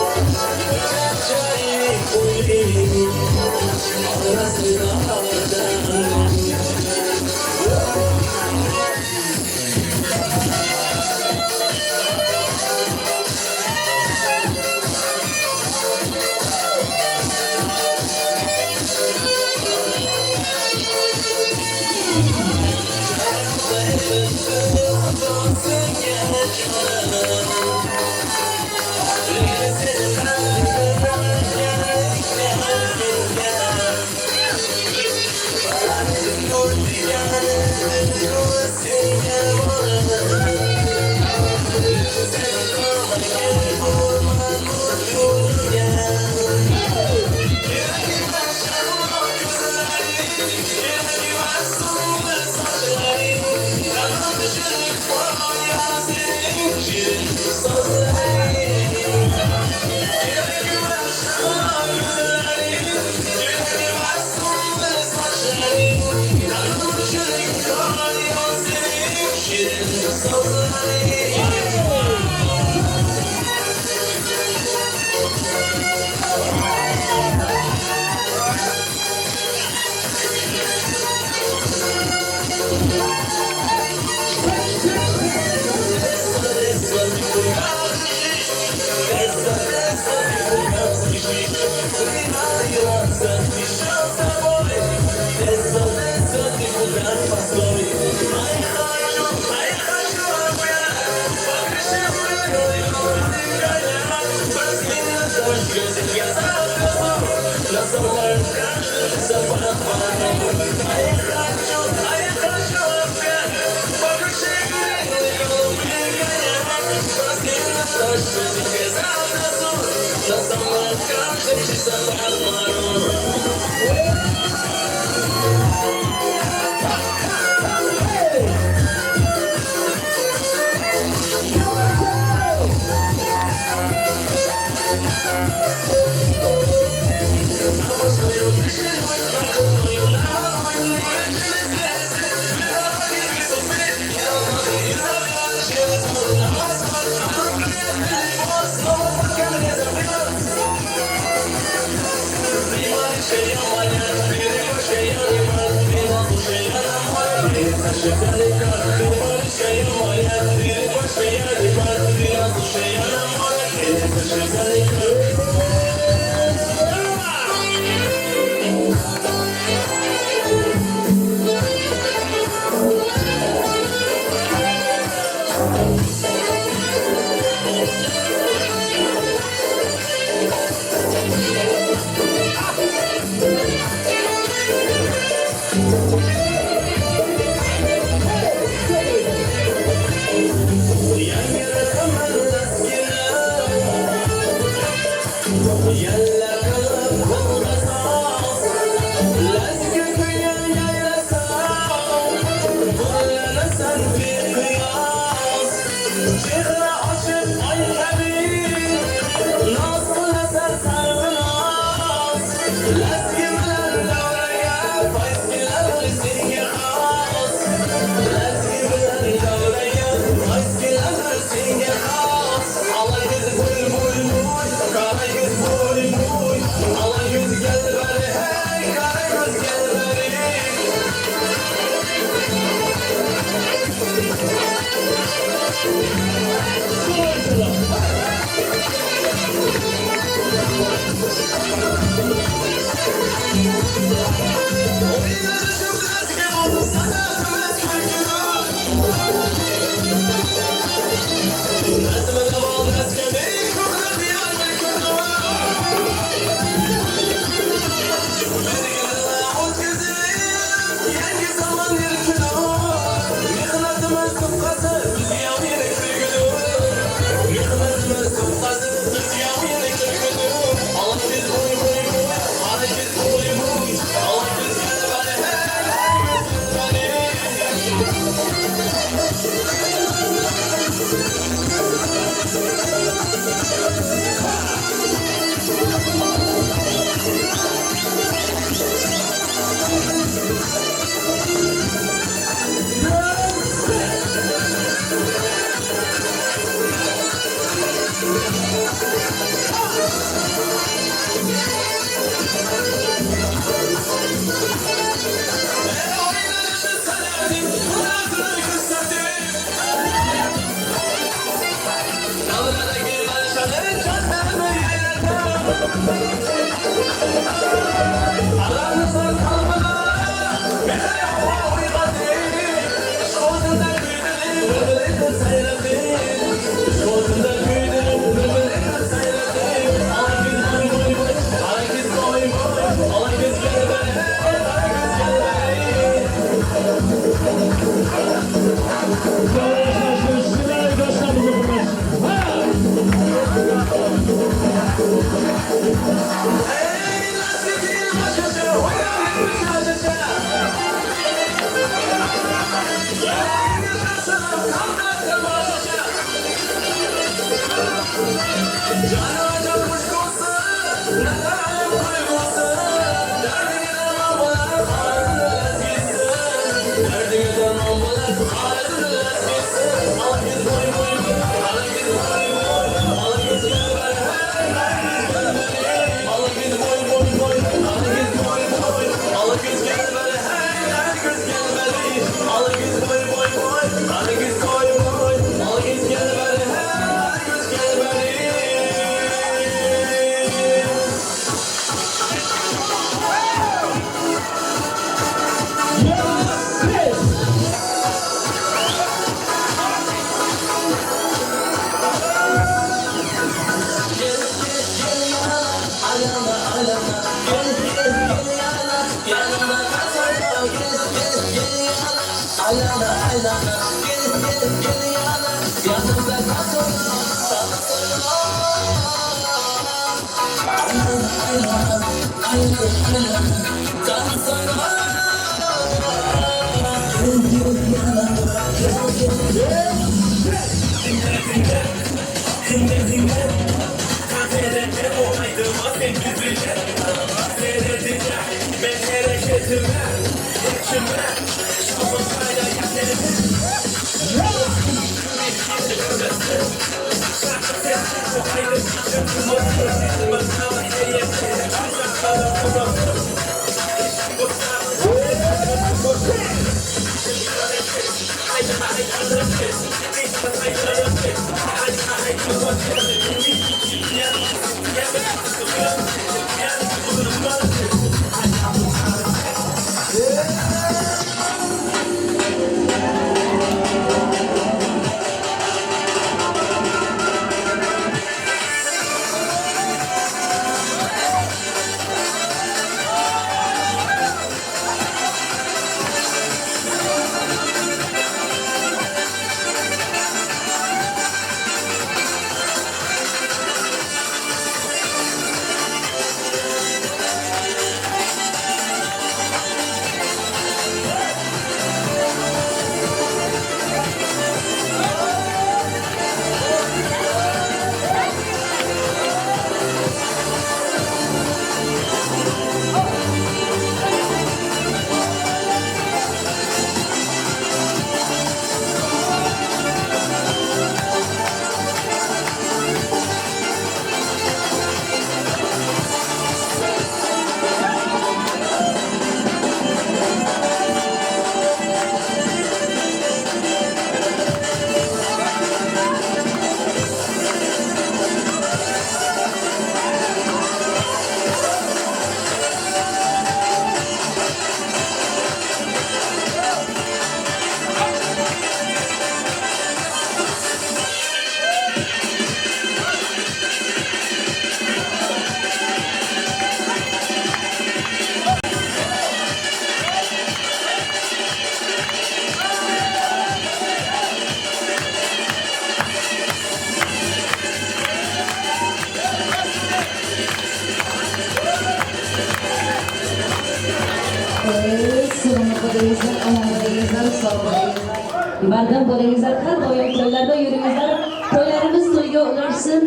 Bardam bo'lingizlar, har doim to'ylarda yuringizlar, to'ylarimiz to'yga ulashsin,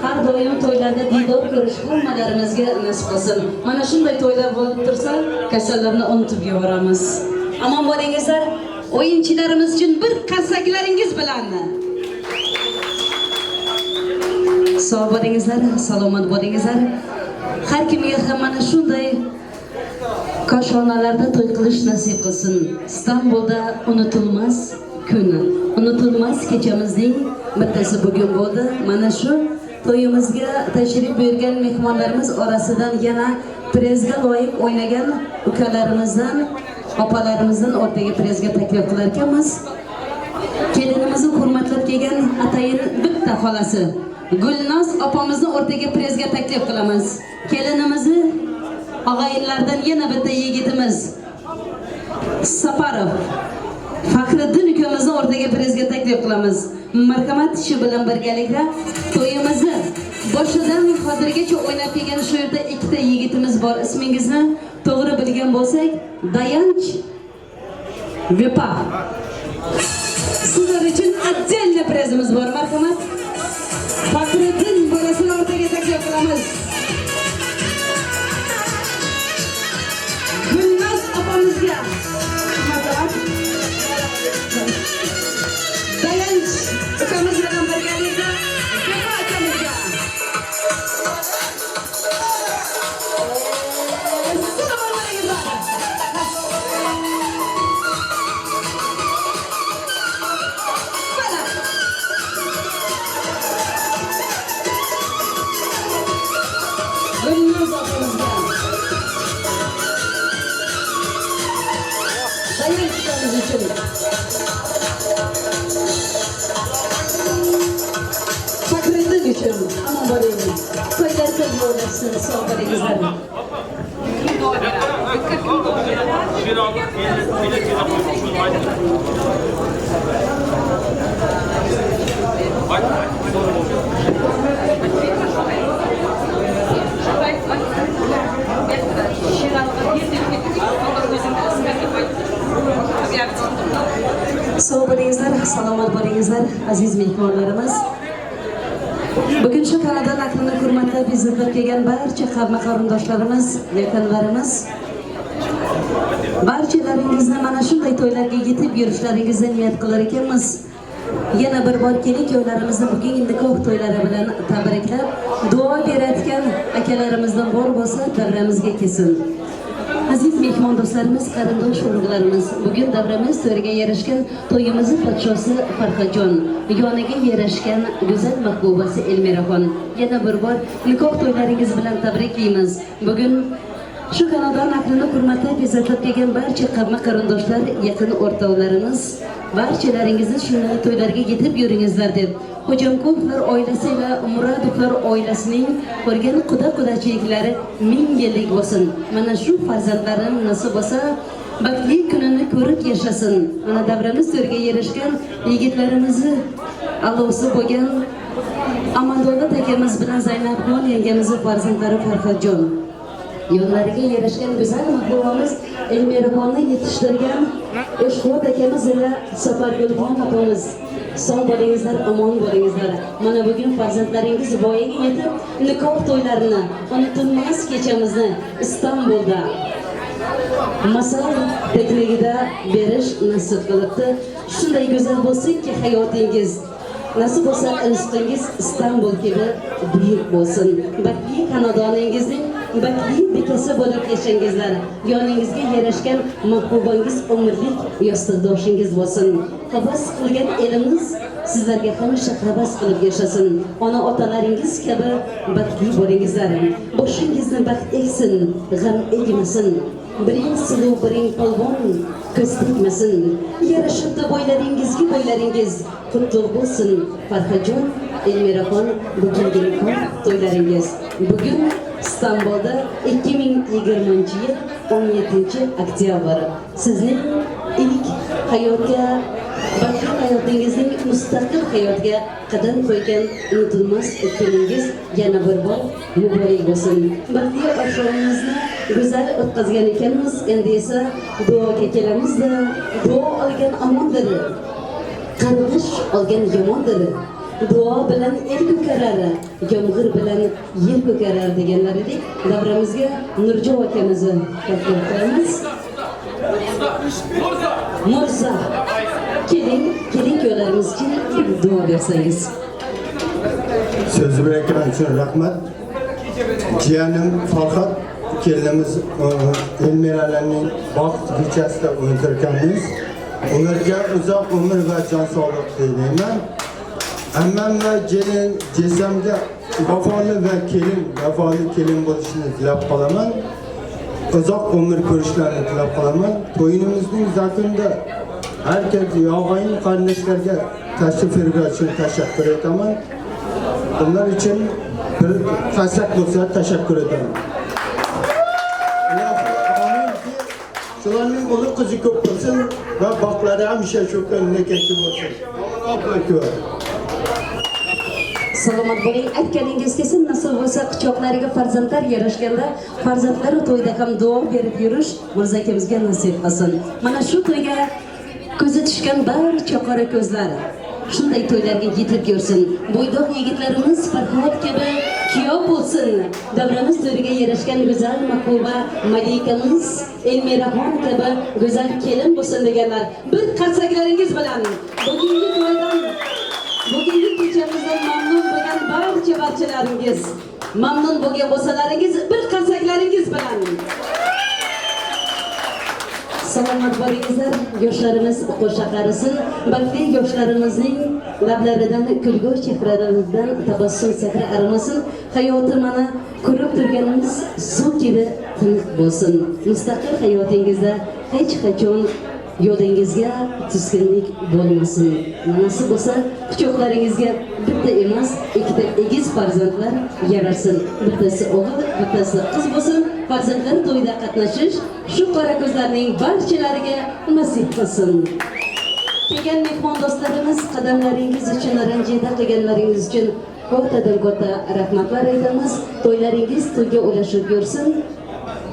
har doim to'ylarda diydor ko'rish hammalarimizga nasib qilsin. Mana shunday to'ylar bo'lib tursa, kasallarni unutib yuboramiz. Omon bo'lingizlar, o'yinchilarimiz uchun bir qarsaklaringiz bilan. Sog' bo'lingizlar, salomat bo'lingizlar. Har kimga ham mana shunday koshonalarda to'y qilish nasib qilsin. Istanbulda unutilmas kun, unutilmas kechamizning bittasi bugun bo'ldi. Mana shu to'yimizga tashrif buyurgan mehmonlarimiz orasidan yana prezga loyiq o'ynagan ukalarimizdan, opalarimizdan o'rtaga prezga taklif qilar ekanmiz. Kelinimizni hurmatlab kelgan atayin bitta xolasi Gulnoz opamizni o'rtaga prezga taklif qilamiz. Kelinimizni og'ayinlardan yana bitta yigitimiz Saparov Faxriddin ukamizni o'rtaga prezga taklif qilamiz. Marhamat, shu bilan birgalikda to'yimizni boshidan hozirgacha o'ynab kelgan shu yerda ikkita yigitimiz bor. Ismingizni to'g'ri bilgan bo'lsak, Dayanch Vepa. Sizlar uchun отдельно prezimiz bor. Marhamat. Faxriddin bolasini o'rtaga taklif qilamiz. Gulnoz opamizga marhamat. Dayanch ukamiz bilan birgalikda Vepa akamizga. Gulnoz opamizga. Dayanch ukamiz uchun. Faxriddin uchun omon bo'ling. To'ylar ko'p bo'lsin, sog' bo'lingizlar. Sog' bo'lingizlar, salomat bo'lingizlar, aziz mehmonlarimiz. Bugun shu xonadon ahlini hurmatlab, izzatlab kelgan barcha qavmi qarindoshlarimiz, yaqinlarimiz, barchalaringizni mana shunday to'ylarga yetib yurishlaringizni niyat qilar ekanmiz. Yana bir bor kelin kuyovlarimizni bugungi nikoh to'ylari bilan tabriklab, duo berayotgan akalarimizdan bor bo'lsa, davramizga kelsin. Aziz mehmon do'stlarimiz, qarindosh urug'larimiz, bugun davramiz to'riga yarashgan to'yimizni podshosi Farhodjon, yoniga yarashgan go'zal mahbubasi Elmiraxon. Yana bir bor nikoh to'ylaringiz bilan tabriklaymiz. Bugun shu xonadon ahlini hurmatlab, izzatlab kelgan barcha qavmi qarindoshlar, yaqin o'rtoqlarimiz, barchalaringizni shunday to'ylarga yetib yuringizlar deb Xo'jamqulovlar oilasi va Muradovlar oilasining ko'rgan quda-qudachiliklari 1000 yillik bo'lsin. Mana shu farzandlarim nasib bo'lsa, baxtli kunini ko'rib yashasin. Mana davramiz to'riga yarashgan yigitlarimizni a'losi bo'lgan Amandovlat akamiz bilan Zaynabxon yangamizni farzandlari Farhodjon. Yonlariga yarashgan go'zal mahbubamiz Elmiraxonni yetishtirgan Eshxo't akamiz ila Safargulxon opamiz. Sog' bo'lingizlar, omon bo'lingizlar. Mana bugun farzandlaringiz voyaga yetib, nikoh to'ylarini, unutilmas kechamizni Istanbulda masal tekligida berish nasib qilibdi. Shunday go'zal bo'lsinki hayotingiz, nasib bo'lsa rizqingiz Istanbul kabi buyuk bo'lsin. Baxtli xonadoningizning baxtli bekasi bo'lib yashangizlar. Yoningizga yarashgan mahbubangiz umrlik yostiqdoshingiz bo'lsin. Havas qilgan elimiz sizlarga hamisha havas qilib yashasin. Ona otalaringiz kabi baxtli bo'lingizlar. Boshingizni baxt eksin, g'am egmasin. Biring suluv, biring polvon ko'z tegmasin. Yarashibdi bo'ylaringizga bo'ylaringiz qutlug' bo'lsin. Farhodjon, Elmiraxon, bugungi nikoh to'ylaringiz. Bugun Istanbulda 2020-yil 17 oktyabr. Sizning ilk hayotga, baxtli hayotingizning mustaqil hayotga qadam qo'ygan unutilmas kuningiz yana bir bor muborak bo'lsin. Baxtli oqshomimizni go'zal o'tkazgan ekanmiz. Endi esa duoga kelamizda, duo olgan omondir, qarg'ish olgan yomondir. Duo bilan el ko'karar, yomg'ir bilan yer ko'karar deganlaridek davramizga Nurjo akamizni taklif qilamiz. Mirzo, keling, keling kuyovlarimizga duo bersangiz. So'zi bilan uchun rahmat. Jiyanim Farhod kelinimiz Elmiralarning baxt kechasida o'tirganmiz. Ularga uzoq umr va jon sog'lik tilayman. Ammam va gelin jezamga vafoli va kelin, vafoli kelin bo'lishini tilab qolaman. Uzoq umr ko'rishlarini tilab qolaman. To'yimizning zakunida herkes yog'ayin qarindoshlarga tashrif buyurgani uchun tashakkur etaman. Bunlar için bir qarsak bo'lsa tashakkur etaman. Aminki shularning o'g'li qizi ko'p bo'lsin va baxtlari hamisha shu kundagi bo'lsin. Allohu akbar. Salomat bo'ling. Aytganingiz kelsin, nasib bo'lsa quchoqlariga farzandlar yarashganda farzandlari to'yda ham duo berib yurish Mirzo akamizga nasib qilsin. Mana shu to'yga ko'zi tushgan barcha qora ko'zlar shunday to'ylarga yetib yursin. Bo'ydoq yigitlarimiz Farhod kabi kuyov bo'lsin. Davramiz to'riga yarashgan go'zal mahbuba malikamiz Elmiraxon kabi go'zal kelin bo'lsin deganlar. Bir qarsaklaringiz bilan bugungi to'ydan, bugungi kechamizdan mamnun bo'lgan barcha barchalaringiz, mamnun bo'lgan bo'lsalaringiz bir qarsaklaringiz bilan. Salomat bo'lingizlar, yoshlarimiz qo'sha qarisin, balki yoshlarimizning lablaridan kulgu, chehralaridan tabassum sehri arimasin. Hayoti mana ko'rib turganimiz suv kabi tiniq bo'lsin. Mustaqil hayotingizda hech qachon yo'lingizga tuskinlik bo'lmasin. Nasib bo'lsa quchoqlaringizga bitta emas, ikkita egiz farzandlar yarashsin. Bittasi o'g'il, bittasi qiz bo'lsin. Farzandlar to'yda qatnashish shu qora ko'zlarning barchalariga nasib qilsin. Kelgan mehmon do'stlarimiz, qadamlaringiz uchun, ranjida qilganlaringiz uchun kattadan katta rahmatlar aytamiz. To'ylaringiz to'yga ulashib yursin.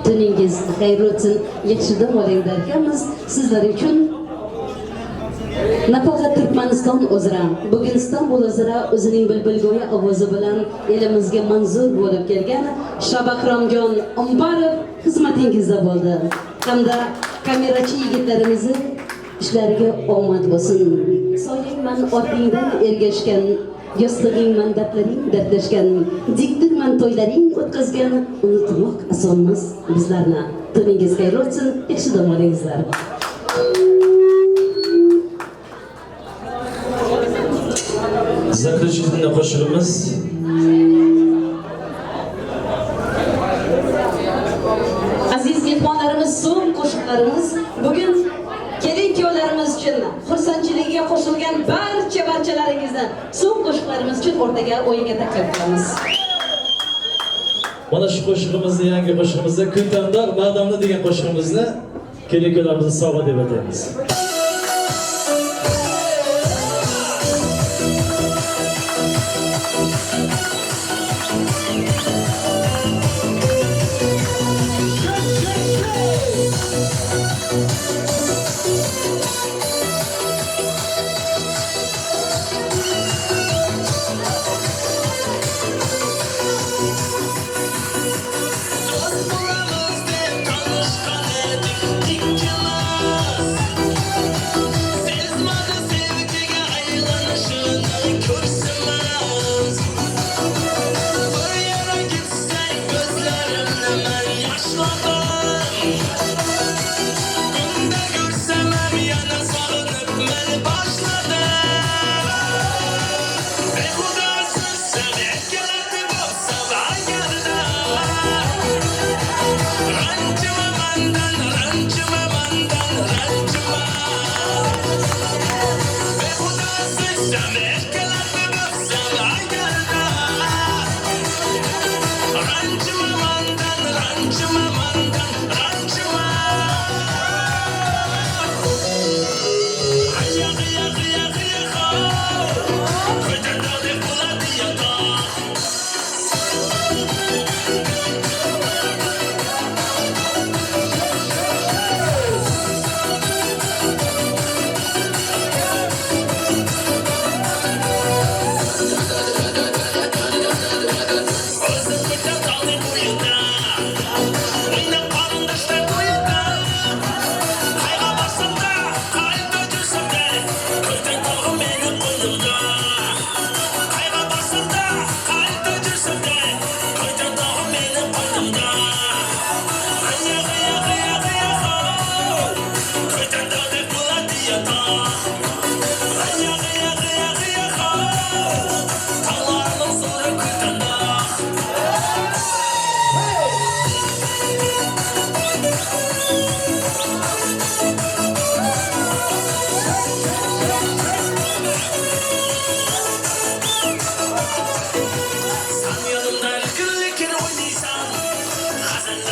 Tuningiz xayr o'tsin, yaxshi dam oling derkanmiz. Sizlar uchun nafaqat Turkmaniston uzra, bugun Istanbul uzra o'zining bulbulgo'ya ovozi bilan elimizga manzur bo'lib kelgan Shabahromjon Umbarov xizmatingizda bo'ldi. Hamda kamerachi yigitlarimizni ishlariga omad bo'lsin. Soyingman ortingdan ergashgan, yostig'ingman dardlaring dardlashgan, diktirman to'ylaring o'tkazgan, unutmoq osonmas bizlarni. Tuningiz xayr o'tsin, yaxshi dam olingizlar. Заключительный qo'shig'imiz Aziz mehmonlarimiz, so'ng qo'shiqlarimiz bugun kelin kuyovlarimiz uchun xursandchiligiga qo'shilgan barcha barchalaringizni so'ng qo'shiqlarimiz uchun o'rtaga o'yinga taklif qilamiz. Mana shu qo'shig'imizni, yangi qo'shig'imizni Kuntamdor Madamli degan qo'shig'imizni kelin kuyovlarimizni sovg'a deb ataymiz.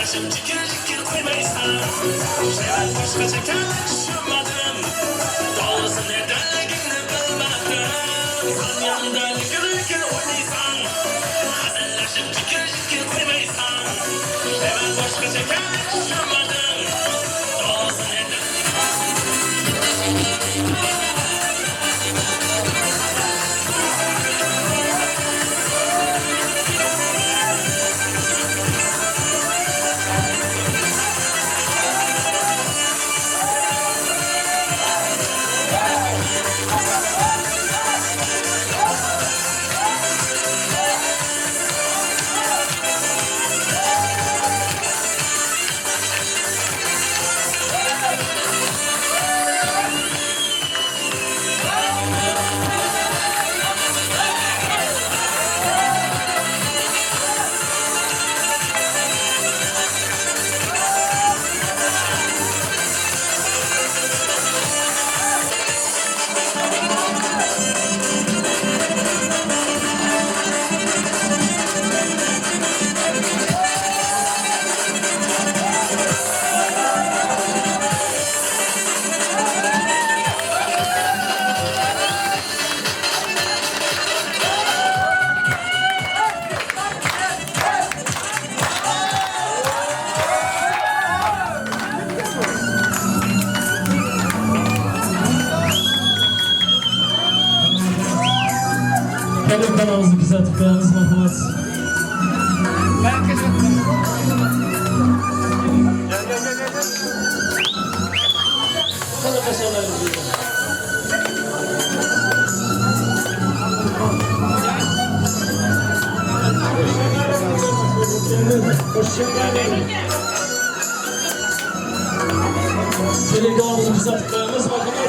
Hazırlaşıp jikir jikir qo'ymaysan. Seven boshqacha tushunmadim. To'g'risi nedanligini bilmadim. San yonida likir likir o'ynaysan. Hazırlaşıp jikir jikir qo'ymaysan. Seven boshqacha tushunmadim. To'g'risi Kanalımızı kuzatib qo'yamiz, marhamat. Telegramımızı kuzatib qo'yamiz, marhamat.